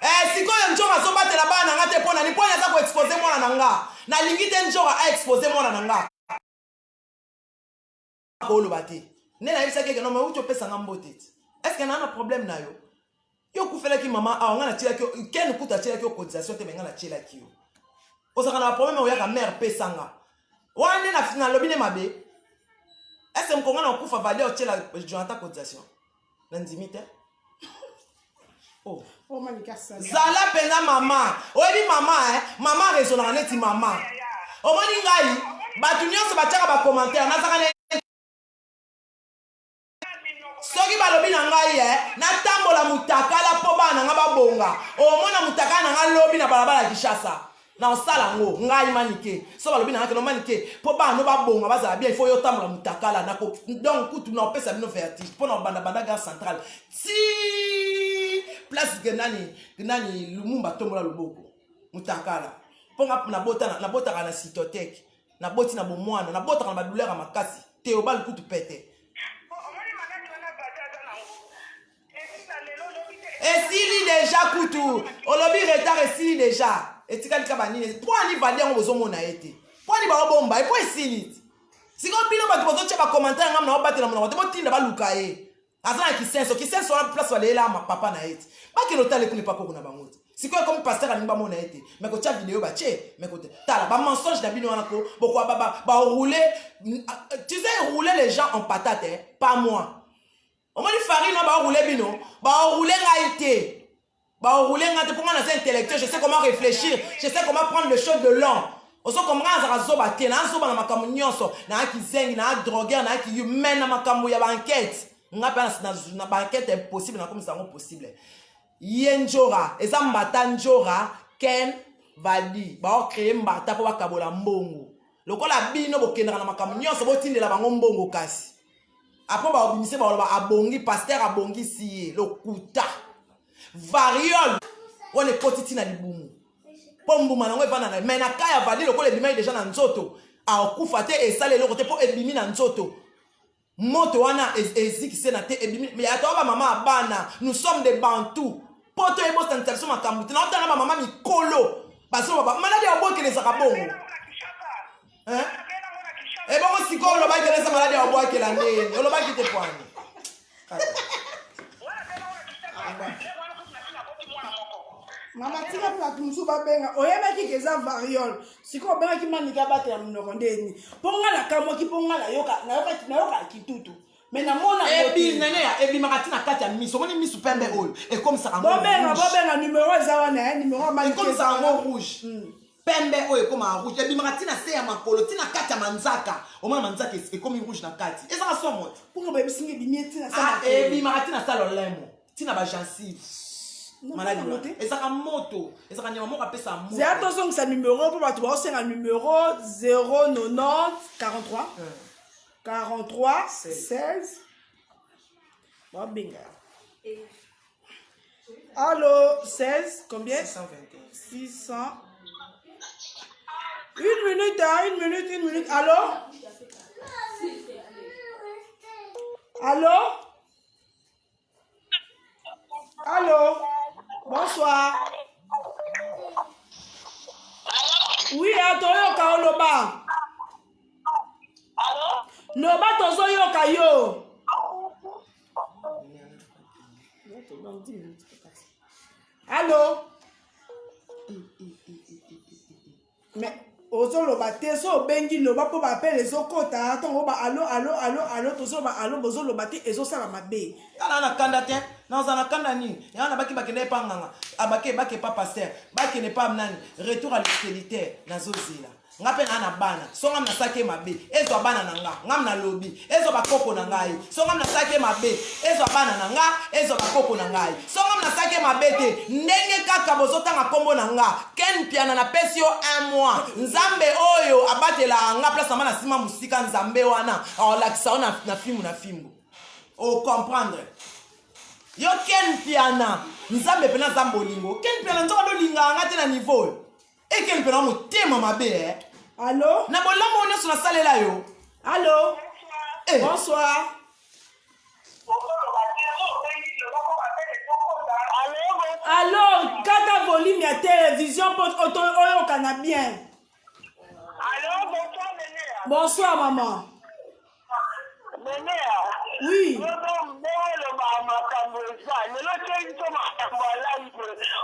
Eh, sikoyo njoka azobatela bana na nga te mpo na nini? Mpo nini aza koexpose mwana na nga? Nalingi te njoka aexpose mwana na nga. Koloba te. Nde nayebisaki eke no mais outi opesa nga mbote ti. Est-ce que naa na problème na yo? Yo okufelaki mama awa nga natielaki yo Ken kutu atielaki yo cotisation te mais nga natielaki yo. Ozalaka na ba problème oyaka mère pesa nga. Wana nde nalobi nde mabe. Est-ce que mokonga na okufa valia otiela Jonathan cotisation? Nandimi te. Oh. Oh, Zala mpenza mama. Oyebi mama eh? Mama raisonnaka neti mama. Omoni ngai bato nyonso batiaka ba commentaire nazaka na soki balobi na ngai eh, natambola mutakala mpo bana na ngai babonga omona mutakala na ngai lobi na balabala ya Kinshasa na osala yango ngai manike so balobi na ngai keno manike mpo bana no babonga bazala bien ifo yo otambola mutakala na donc kutu na opesa bino vertige mpo na obanda banda gare centrale ti place ke nani nani Lumumba atombola loboko mutakala mpo nga nabota nabotaka na cytotec naboti na bomwana nabotaka na badouleur ya makasi Théobald kutu pete esili deja kutu olobi retard esili deja etikali ka banini mpo ani vali yango bozomona ye te mpo ani baobomba ye mpo esili sikoyo bino bato bozotia bacommentaire ngam na obatela monoko te botinda baluka ye aza na kisenso kisenso wana place baleyela papa na ye te bakende otala ekuna epa koko na bango te sikoyo ekomi pasteur alingi bamona ye te me kotia video batie me kote tala bamensonge na bino wana ko bokoa baroule tu sais rouler les gens en patate eh? Pas moi. Omoni farine wana baroule bino baroule ngai te baroule ngai te mpo ngai naza intellectuel, je sais comment réfléchir, je sais comment prendre le choses de long. Ozo comprendre? Azalaka zoba te, naa zoba na makambo nyonso, naa kizengi, naa drogueur, naa kiyu, mais na makambo ya baenquête nga mpe na baenquête impossible nakomisa yango possible. Ye njora eza mbata njora ken vadi baocreye mbata mpo bakabola mbongo lokola bino bokendaka na makambo nyonso botindela bango mbongo kasi apres baobimise bakoloba abongi paster abongisi ye lokuta variole wana ekoti ntina libumu mpo mbuma nango evanda na mai na ka ya vadi lokola ebimaki deja na nzoto akokufa te esala eloko te mpo ebimi na nzoto moto wana ezikise na te ebimi ya toa bamama ya bana, nous sommes des bantu mpo toyebosanisa biso makambo te naotanga bamama mikolo bazoloba maladi ya obokela ezaka bongo. Ebongo sikoyo olobaki eza maladi ya obwakela ndeni olobaki te pwani. Mama tika mpe bato mosusu babenga. Oyebaki ke eza variole sikoyo obengaki Manike abatela monoko ndeni mpo nga nakamwaki mpo nga nayoka kitutu me namona nene ya ebimaka ntina kati ya miso omoni miso pembe oyo ekomisaka yango bobenga rouge. Bobenga numero eza wana numero ya Manike eza ekomisaka wana. Yango rouge pembe oyo ekomaka rouge ebimaka ntina se ya makolo ntina kati ya manzaka omona manzaka ekomi rouge na kati ezaka somo te. Mponga bayebisinga ebimi etina Ah, ebimaka ntina sa lolemo ntina bagencive maladi yango wana te. Ezaka moto ezaka nyama moko apesa moto. Zela tozongisa numero mpo bato baosenga numero 090 43 43 16 babenga. Allo 16 combien? 621. 600. Une minute, hein, une minute, une minute. Allô? Allô? Allô? Bonsoir. Oui, hein, toyoka oloba. Loba tozoyoka yo. Allô? Mais ozoloba te so obengi loba mpo baappel ezokota ntongo ba allo allo allo allo tozoloba allo bozoloba te ezosala mabe. Tala na kanda te naza na kanda nini yango na baki bakende epa nganga abake bake epa pasteur bakende epa nani retour à l'expéditeur nazozela nga mpe naa na bana so ngam nasalaki ye mabe ezwa bana na nga ngam nalobi ezwa bakoko na ngai so ngam nasalaki ye mabe ezwa bana na nga ezwa bakoko na ngai so ngam nasalaki ye mabe te ndenge kaka bozotanga nkombo na nga Ken Piana napesi yo un mois nzambe oyo abatelaka nga place namba na nsima mosika nzambe wana aolakisa yo na fimbu na fimbu ocomprendre yo Ken Piana nzambe mpena aza bolingo Ken Piana nzoka dolingaka nga te na niveau oyo ekeni mpena motema mabe eh. Allo? Na bolamu oyo nyonso nasalela yo. Allo? Eh. Bonsoir. Allo, kata volume ya télévision mpo oyokana bien. Allo, bonsoir Nenea. Bonsoir maman. Nenea. Oui. Oloba makambo eza lelo te biso makambo ya live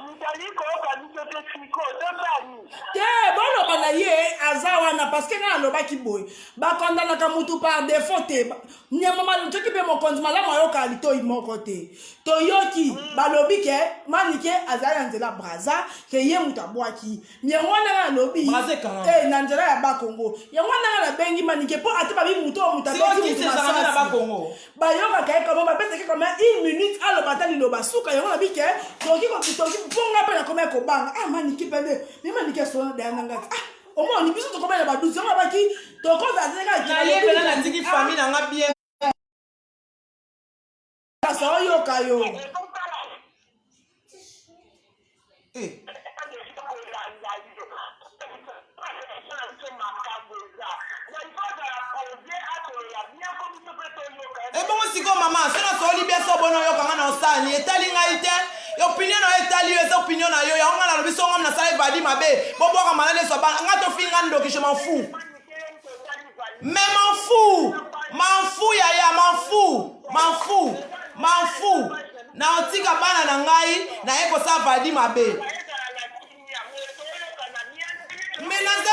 moto alingi koyoka biso te sikoyo totali te boloba na ye aza wana parce que ngai alobaki boye bakondanaka mutu par défaut te nyama soki mpe mokonzi malamu ayokaka litoi moko te toyoki balobi ke manike azali na nzela braza ke ye moto abwaki yango wana ngai nalobi eh, na nzela ya bakongo yango wana ngai nabengi manike mpo ata babi moto oyo moto abeti moto masasi bayokaka ye kama bapesaki kama une minute aloba ata liloba suka yango nabi ke toki toki mpo ngai mpe nakomaki kobanga ah manike mpe nde me manike asolo na daya na ngai ah omoni biso tokomaki na badusi yango nabaki tokozala te kaka nayebela natiki famille na nga bien kasi oyoka yo eh. ebongo sikoyo mama soki nasoli bien so oboni oyoka nga na osani etali ngai te opinion na yo etali yo eza opinion na yo yango ngai nalobi so ngam nasala evadi mabe bobwaka malali eswa bana ngai tofinga ndoki je m'en fous mais m'en fous m'en fous yaya m'en fous m'en fous m'en fous na otika bana na ngai naye kosala vadi mabe mais naza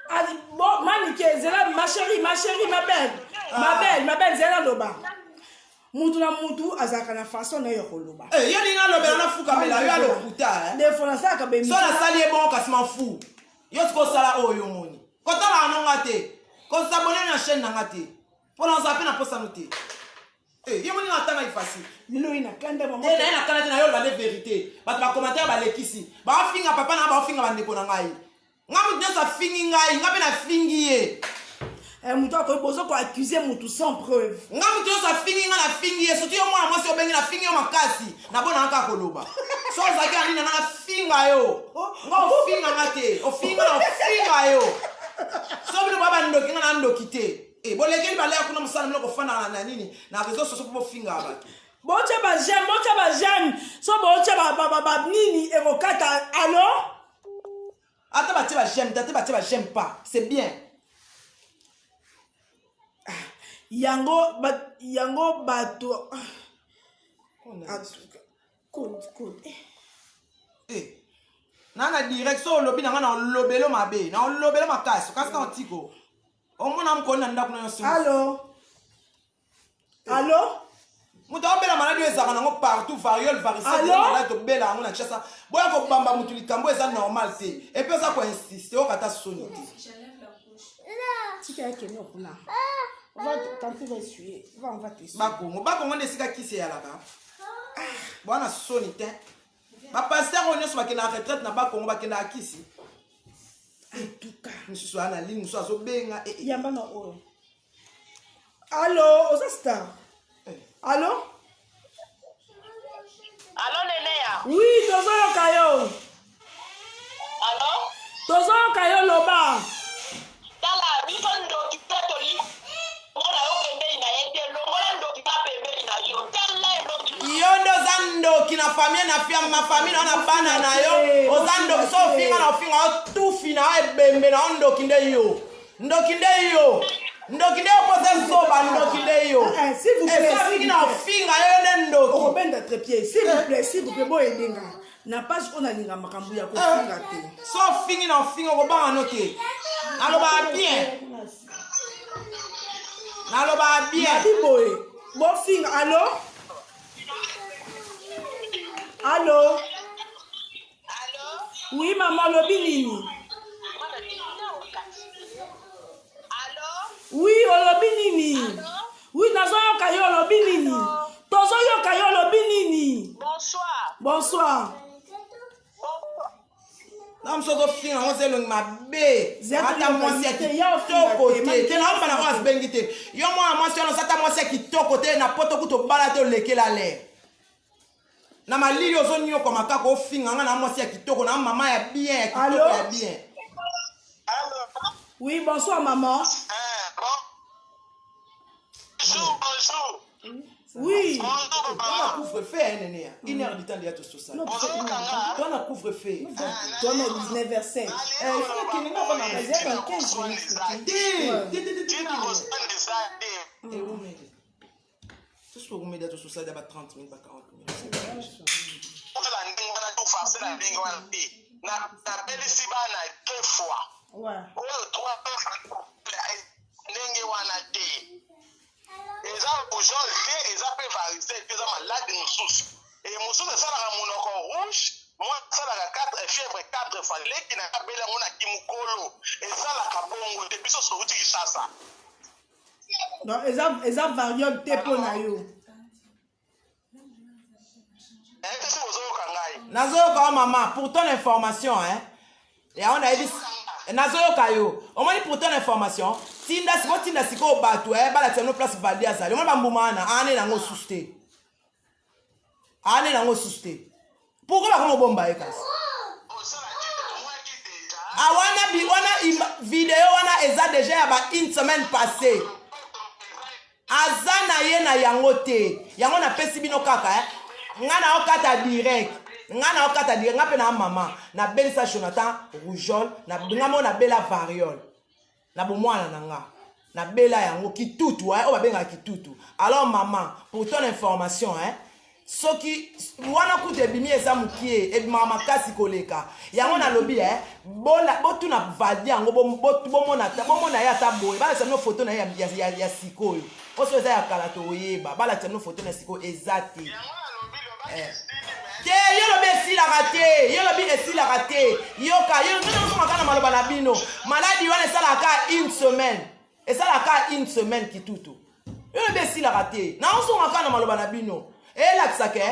na bon manike zela ma chérie ma chérie ma belle ma belle ma belle zela loba mutu na mutu azalaka na façon na ye ya koloba eh, yo ninga alobela nafukamela yo alokuta eh. defo nasalaka so nasali ye bongo kasi mafu yo sikoyo osala oyo omoni kotalaka nonga te kosabone na chaîne na nga te mpo nazala mpe na posano te Eh, ye moni natanga ifasi lelo ye na kanda te naye na kanda te naye oloba nde verité bato bacommentaire balekisi baofinga papa na nga baofinga bandeko na ngai nga moto nyonso afingi ngai nga mpe nafingi ye eh, moto akoki bozo koaccuse motu sans preuve nga moto nyonso afingi nga nafingi ye surtout yo mwana mwasi obengi nafingi yo makasi nabonaka kaka koloba so ozalaki na nini na nga nafinga yo nga ofinga nga te ofinga na ofinga yo so bino boya bandoki nga na ndoki te e bolekeli balaya kuna mosala bino kofandaka na nini na réseau sociaux mpo bofingaka bato botya bajeme botya bajeme so botya banini ekokata alo ata batie ba j'aime te ata batie ba j'aime pas c'est bien ah, yango ba, yango bato ah, code code eh. eh. na na direct so olobi na nga na olobelo mabe na olobelo makasi kasi na otiko omona mokoni na ndako na yo allo allo moto aobela maladi oyo ezalaka nango partout variole varicelle tobela yango na kinshasa boya kobamba moto likambo eza normal te epuis oza koinsiste oyoka ata soni te bakongo bakongo nde esika kisi eyalaka bwana soni te bapaster oyo nyonso bakendaka retraite na bakongo bakendaka kisi mosusu aa na ligne mosusu azobenga eh, eh. yamba na oyo Allo, oza star. Eh. Allo? Allo Neneya. Oui, tozoyoka yo. Allo? Tozoyoka yo loba. Tala, biso ndoki te toli mona yo pembeni na ye te longola ndoki ka pembeni na yo tala elongi yo nde oza ndoki na famille na fia ma famille na yo na bana na yo oza ndoki so ofinga na ofinga yo tufi na yo ebembe na yo ndoki nde yo ndoki nde yo ndoki nde yo mpo oza zoba ndoki nde yo eh, eh, esofingi na ofinga yo nde ndoki okobenda trepied s'il vous plaît s'il vous plaît boyede nga na page oyo nalinga makambo ya kofinga te so ofingi na ofinga okobanga no te nalobaka bien nalobaka bien nabi boye bofinga alo alo Oui maman olobi nini? Oui olobi nini? Oui nazoyoka yo olobi nini? Tozoyoka yo olobi nini? Bonsoir. Bonsoir. na mosu ozofinga yango oza elongi mabe ata mwasi ya kitoko te te naoloba na oyo abengi te yo mwana mwasi wana oza ata mwasi ya kitoko te na poto kutu obala te olekela lere na malili ozonyokwama kaka ofinga nga na mwasi ya kitoko na mama ya bien ya kitoko ya bien oui bonsoir maman eh, bonjour bonjour. Oui. Tona couvre feu hein, nene ya. Une heure du temps déjà tososala. Tona couvre feu. Tona 19h05. Eh, il faut que nga bana. Eza ba 15 minutes. Te, te te te. Eh, omele. Toso omele tososala ba 30 minutes ba 40 minutes. Osala ndenge wana to farce na ndenge wana te. Nabelisi bana deux fois. Oyo trois ndenge wana te. Eza rougeole te, eza pe varicelle te, eza malade mosusu. Et mosusu esalaka monoko rouge, moi esalaka 4 fièvre 4 fois. Leki na nga abeli yango na kimukolo, esalaka bongo te. Biso towuti Kinshasa. Donc eza eza variole te mpo na yo. Nazoyoka yo mama, pour ton information hein. Yango nayebi nazoyoka yo. Omoni pour ton information, tinda sikoyo tinda sikoyo bato eh balakisa bino place Valdi azali. Omoni bambuma wana ane nango susu te. Ane nango susu te. Pourquoi bakomi obomba ye kasi? Ah wana bi wana video wana eza deja ya ba une semaine passée. Aza na ye na yango te. Yango na pesi bino kaka eh. Nga na okata direct. Nga na okata direct. Nga pe na mama. Na belisa Jonathan rougeole. Na nga mo na bela variole. Na bomwana na nga. Na bela yango kitutu eh. Oyo babengaka kitutu. Alors maman, pour ton information eh. Soki wana kutu ebimi eza mukie ebimaka makasi koleka yango nalobi eh bola botuna valdi yango bomona bomona ye ata boye balakisa bino foto na ye ya, ya, ya, ya sikoyo mpo soki eza ya kala toyeba balakisa bino foto na sikoyo eza te eh. te yo lobi esilaka te yo lobi esilaka te yoka yo nozongaka na maloba na bino maladi wana esalaka une semaine Esalaka kaka une semaine kitutu. Yo lobi esilaka te. Na ozonga kaka na maloba na bino. Elakisa ke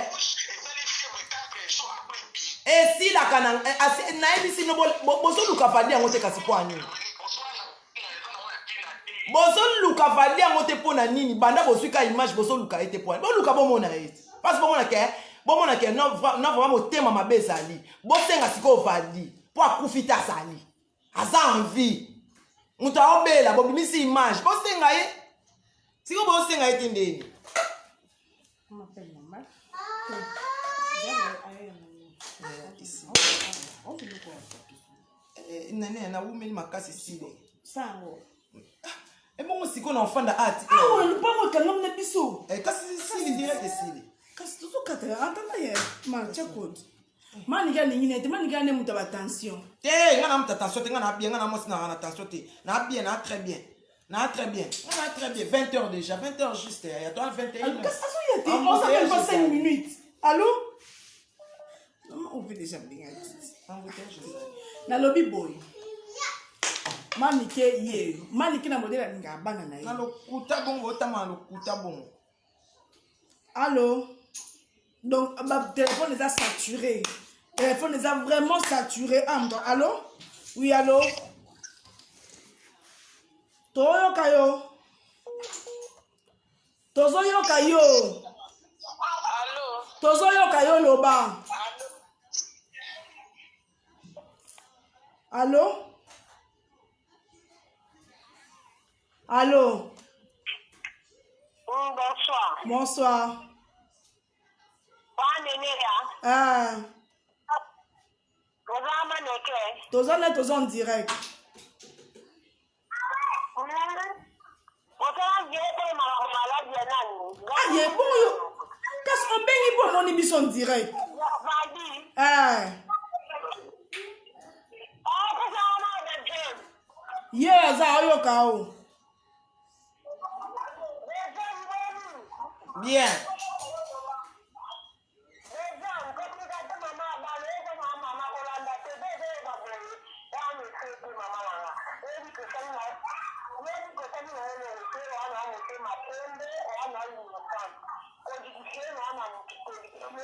esilaka na eh, nayebisi bino bozoluka valdi yango te kasi mpo ya nini bozoluka valdi yango te mpo na nini banda bozwi ka image bozoluka ye te mpo boluka bomona ye te parce bomona ke bomona ke non vraiment motema mabe ezali bosenga sikoyo valdi mpo akufi te azali aza en vie moto aobela bobimisi image bosenga ye sikoyo bosenga ye te ndeni eh, nene nawumeli makasi sile sango ebongo sikoyo na ofanda ati ah, awa lopango ekangami na biso eh, kasi sili direct esili kasi tozokatela antanda ye matia kode Manike alingi nete manike ane moto ya batension te nga na moto ya tension te nga na bien nga na mwasi na na tension te na bien na très bien na très bien nga na très bien 20 heures déjà 20 heures juste ya toi 21 kasi azoya te oza même pas 5 minutes allo mama ope déjà mbenga nalobi boye manike ye manike na modele alingaka bana na ye na lokuta bongo otanga na lokuta bongo allo donc ba téléphone eza saturé téléphone eza vraiment saturé ah moto allo oui allo toyoka yo tozoyoka yo tozoyoka yo loba allo Allô Oui, bonsoir. Bonsoir. Ah. Toza na toza en direct. Ah, ye bongo yo kasi obengi mpo omoni biso en direct. Eh. Ye aza ayoka o. Bien.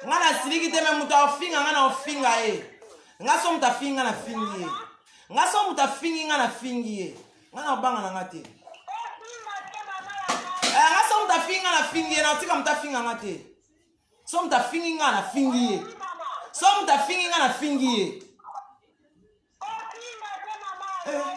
Nga nasiliki te me moto afinga nga na ofinga ye nga so moto afingi nga nafingi ye nga so moto afingi nga nafingi ye nga na obanga na nga te eh, nga so moto afingi nga nafingi ye natika moto afinga nga te so moto afingi nga nafingi ye so moto afingi nga nafingi ye eh.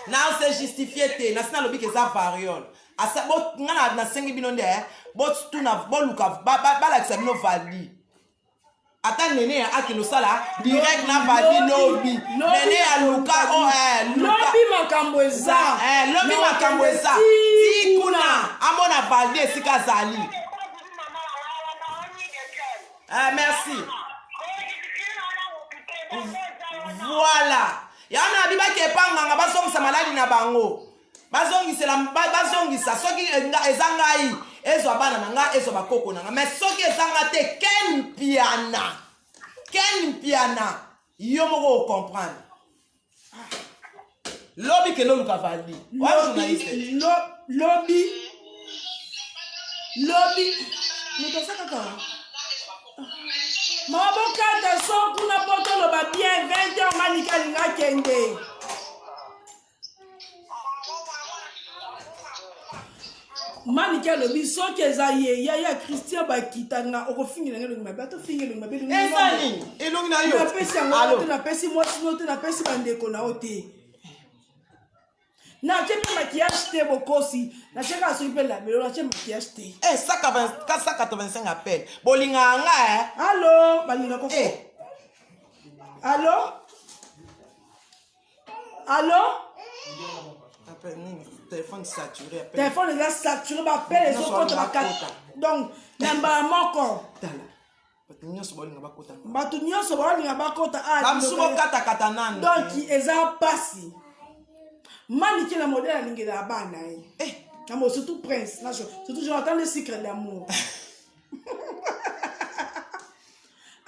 na se justifie te nasi nalobi ke eza variole. Asa bo nga na nasengi bino nde eh, botuna boluka balakisa bino valdi ata nene ya akende osala direct na valdi lobi nene ya luka oh, eh, lobi makambo eza eh, lobi makambo eza ti kuna amona valdi esika azali eh, merci voilà yango na bibaki epa nganga bazongisa maladi na bango bazongisela bazongisa soki eza ngai ezwa bana na ngai ezwa bakoko na ngai mais soki eza nga te ken mpiana ken mpiana yo moko ocomprendre ah. Lobi kende oluka valdi wa journaliste lobi lobi moto aza kaka mama bokata so kuna po toloba bien 20 heures manika alinga akende manike alobi soki eza ye yaya christian bakitanga okofingela nga elongi mabe ata ofingi elongi mabe eza nini elongi na yo napesi yango te napesi mwasi no te napesi bandeko na yo te natie mpe maquillage te bokosi natie kaka soki mpe labelo natie maquillage te 185 eh, appel bolingaka nga eh? allo balingaka eh. allo allo téléphone saturé téléphone eza saturé bapele ezokota bakata donc na mbala moko tala bato nyonso baolinga bakota bato nyonso baolinga bakota ah, bamosusu bokatakata nanu donc eza mpasi manike na modele alingelaka bana ye eh. na surtout prince surtout jonathan le secret d'amour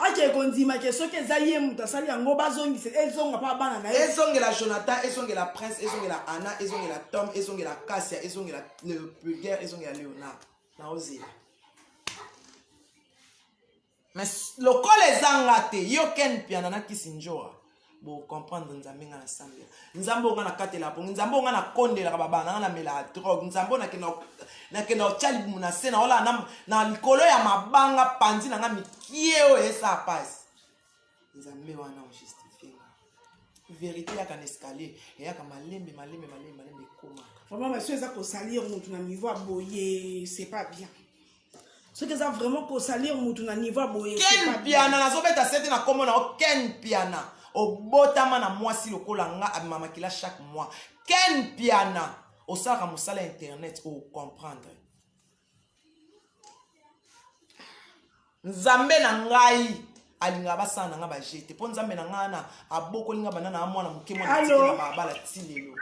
ake kondima ke soki eza ye moto asali yango bazongisa ezonga mpa bana na ye ezongela jonathan ezongela prince ezongela anna ezongela tom ezongela kasia ezongela pulgaire ezongela léonard naozela mais lokola eza nga te yo ken piana na kisi njora bo comprendre nzambe nga nasambela nzambe oyo nga nakatela pongi nzambe oyo nga nakondelaka babana nga namelaka drogue nzambe oyo nakenda kotya libumu na se naolala na, na likolo ya mabanga panzi na nga mikie oyo esala pasi nzambe wana ojustifie nga verité eyaka na escalier eyaka malembe malembe malembe malembe ekomaka vraiment monsieur eza kosalir motu na niveau ya boye c'est pas bien soki eza vraiment kosalir mutu na niveau ya boye ken piana nazobeta sete na nkombo na yo ken piana obotama na mwasi lokola nga abima makila chaque mois ken piana osalaka mosala ya internet ocomprendre nzambe na ngai alingaka basala na ngai baje te mpo nzambe na ngai wana abokoli ngai banda na mwana moke mwana atikela babala ti lelo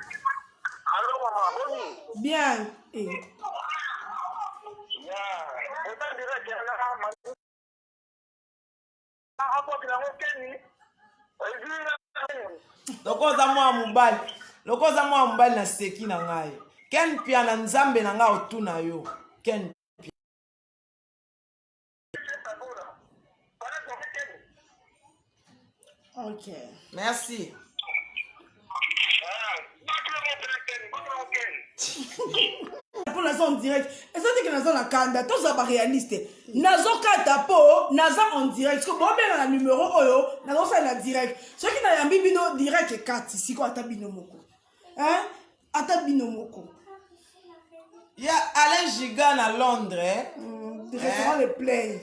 bien eh. Lokola oza mwana mobali lokola oza mwana mobali na seki na ngai ken mpiana nzambe na ngai otuna yo ken Ok. Merci. mpo naza en direct eza teke naza na kanda tozala baréaliste nazokata mpo naza en direct siko bobenga na numero oyo nazosalela direct soki nayambi bino direct ekati siko ata bino moko hein? ata bino moko ya alain giga na londres mm, restaurant eh? le play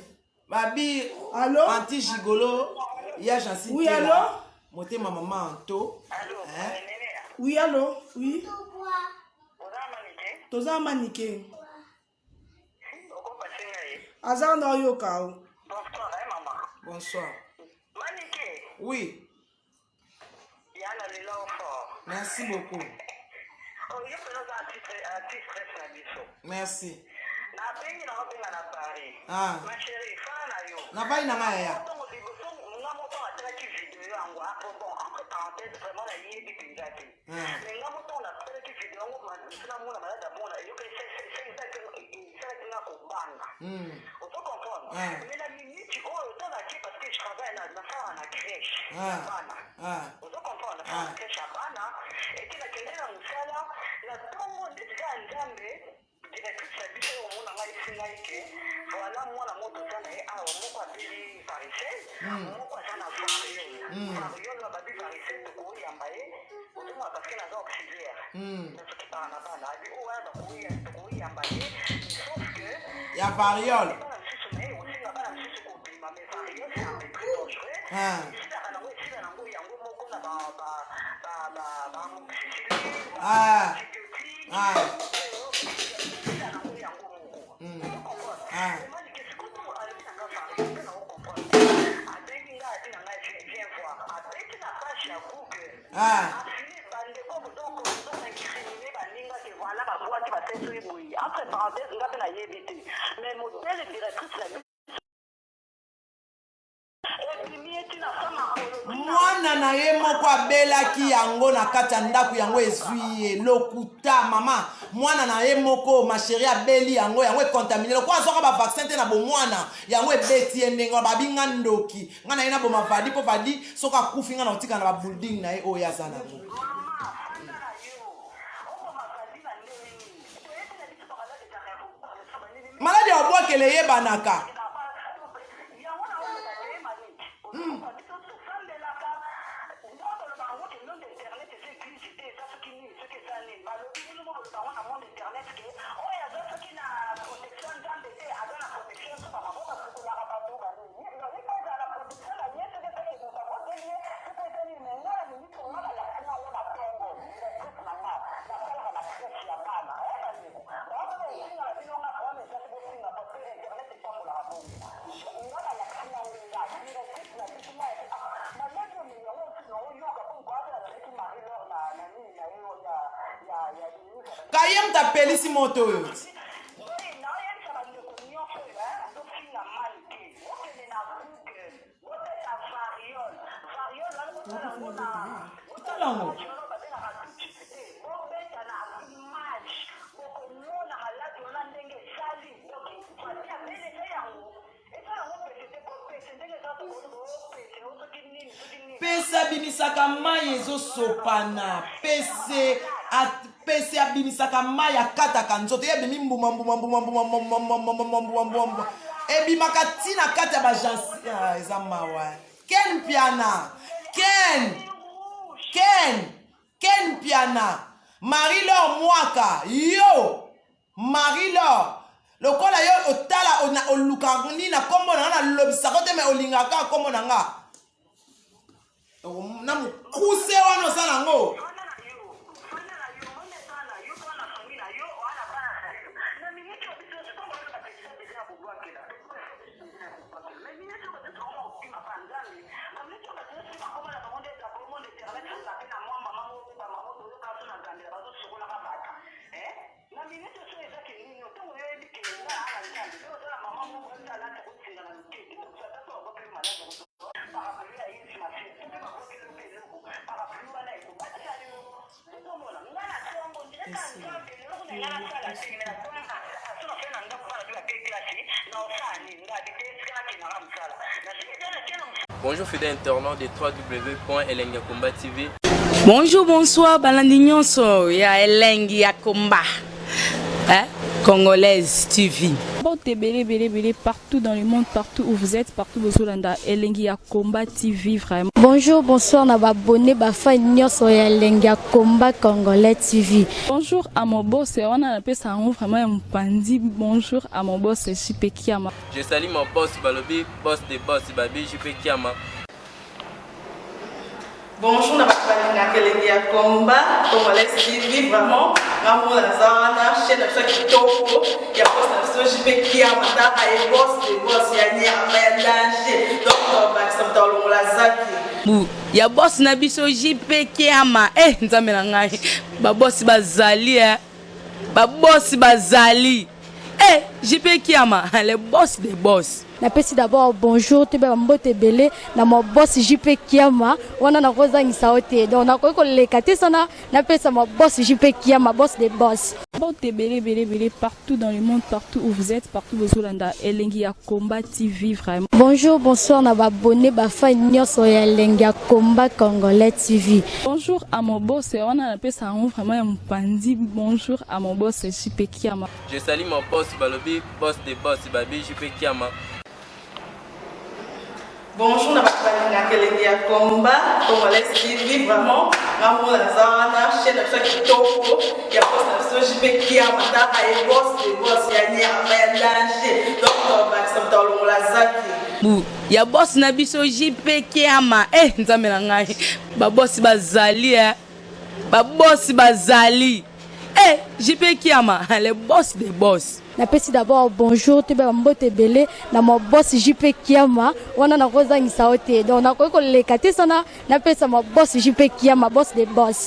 babi allo anti gigolo ya jansi oui allo motema mama anto eh? oui allo oui toza manike aza na oyoka o bonsoir oui merci beaucoup merci nabengi na obenga na paris ah. ma chérie fana na yo navali na ngai yaya liboso nga moko atalaki video yango ah, bon entre parenthèse vraiment nayebi mpenza te ah. mais nga moko natalaki video yango namona malade amona eyoka esalaki nga kobanga hmm. ozo comprendre ah. mais na minute oyo otalaki parce que je travaille nasalaka na crèche ya bana ozo comprendre nasalaka na crèche ya bana ete nakende na mosala na ntongo ndeti kaka nzambe directrice na biso oyo omona ngai esi ngai ke voilà mwana moko toza na ye awa moko abeli varicelle hmm. moko aza na variole hmm. variole babi varicelle tokoyamba ye ozomona parce que naza auxiliaire hmm. nazokipaka na bana abi oyo wana tokoyamba Ya variole. Ah. Ah. Ah. Ah. Ah. Mwana na ye moko abelaki yango na kati ya ndako yango ezwi ye lokuta mama mwana na ye moko ma chérie abeli yango yango econtamine lokola azwaka bavaccin te na bomwana yango ebeti ye ndenge wana babi nga ndoki nga na ye naboma vadi mpo vadi soki akufi nga na kotika na babuilding na ye oyo aza nango. Maladi ya obwakela eyebanaka. Kaye moto apelisi moto oyo. Tala yango. Pese abimisaka mai ezosopana. Pese pese abimisaka mai akataka nzoto ye abimi mbuma mbuma mbuma mbuma mbuma mbuma mbuma mbuma mbuma mbuma ebimaka ntina kati ya bagensi. Ah, eza mawa. Ken Mpiana, Ken Ken Ken Mpiana, Marie Laure Mwaka, yo Marie Laure lokola yo otala oluka nini na kombo na nga nalobisako te me olingaka kaka kombo na nga na mokuse wana oza nango. Bonjour fidèles internautes de www.elengiyakomba TV. Bonjour, bonsoir, balandi nyonso ya Elengi ya Komba. Hein? Congolaise TV. Mbote ebele ebele ebele partout dans le monde, partout où vous êtes, partout bozolanda Elengi ya Combat TV vraiment. Bonjour, bonsoir na ba abonné ba fan nyonso ya Elengi ya Combat Congolais TV. Bonjour à mon boss, wana napesa yango vraiment ya mopanzi. Bonjour à mon boss JP Kiama. Je salue mon boss Balobi, boss de boss Babi JP Kiama. Bonjour na bato balingaka elengi ya combat congolais TV vraiment nga moko naza wana chaîne na biso ya kitoko ya boss na biso JP Kiama tala ye boss de boss ya nyama ya danger donc tobakisa moto alongola zaki Bu ya boss na biso JP Kiama eh nzambe na ngai ba boss bazali eh ba boss bazali eh JP Kiama le boss des boss. Napesi d'abord bonjour toyeba ba mbote ebele na ma boss JP Kiama wana nakozangisa yo te donc nakoki koleka te sana napesa ma boss JP Kiama boss de boss. Mbote ebele ebele ebele partout dans le monde partout où vous êtes partout bozolanda Elengi ya Combat TV vraiment. Bonjour bonsoir na ba abonne ba fan nionso ya Elengi ya Combat Congolais TV. Bonjour à mon boss wana napesa yango vraiment ya mopanzi bonjour à mon boss JP Kiama. Je salue mon boss Balobi, boss de boss Babi JP Kiama. Bonjour na bato balingaka elengi ya combat congolais TV, vraiment ngambo naza wana, chaîne na biso ya kitoko ya boss na biso JP Kiama, taka ye boss de boss ya nyama ya danger, donc tobakisa moto alongola zaki Bu ya boss na biso JP Kiama. Eh, nzambe na ngai, babosi bazali eh. Babosi bazali eh, JP Kiama, le boss des boss. Napesi d'abord bonjour, toyeba bambote ebele na ma boss JP Kiama. Wana nakozangisa yo te, donc nakoki koleka te sana napesa ma boss JP Kiama, boss de boss.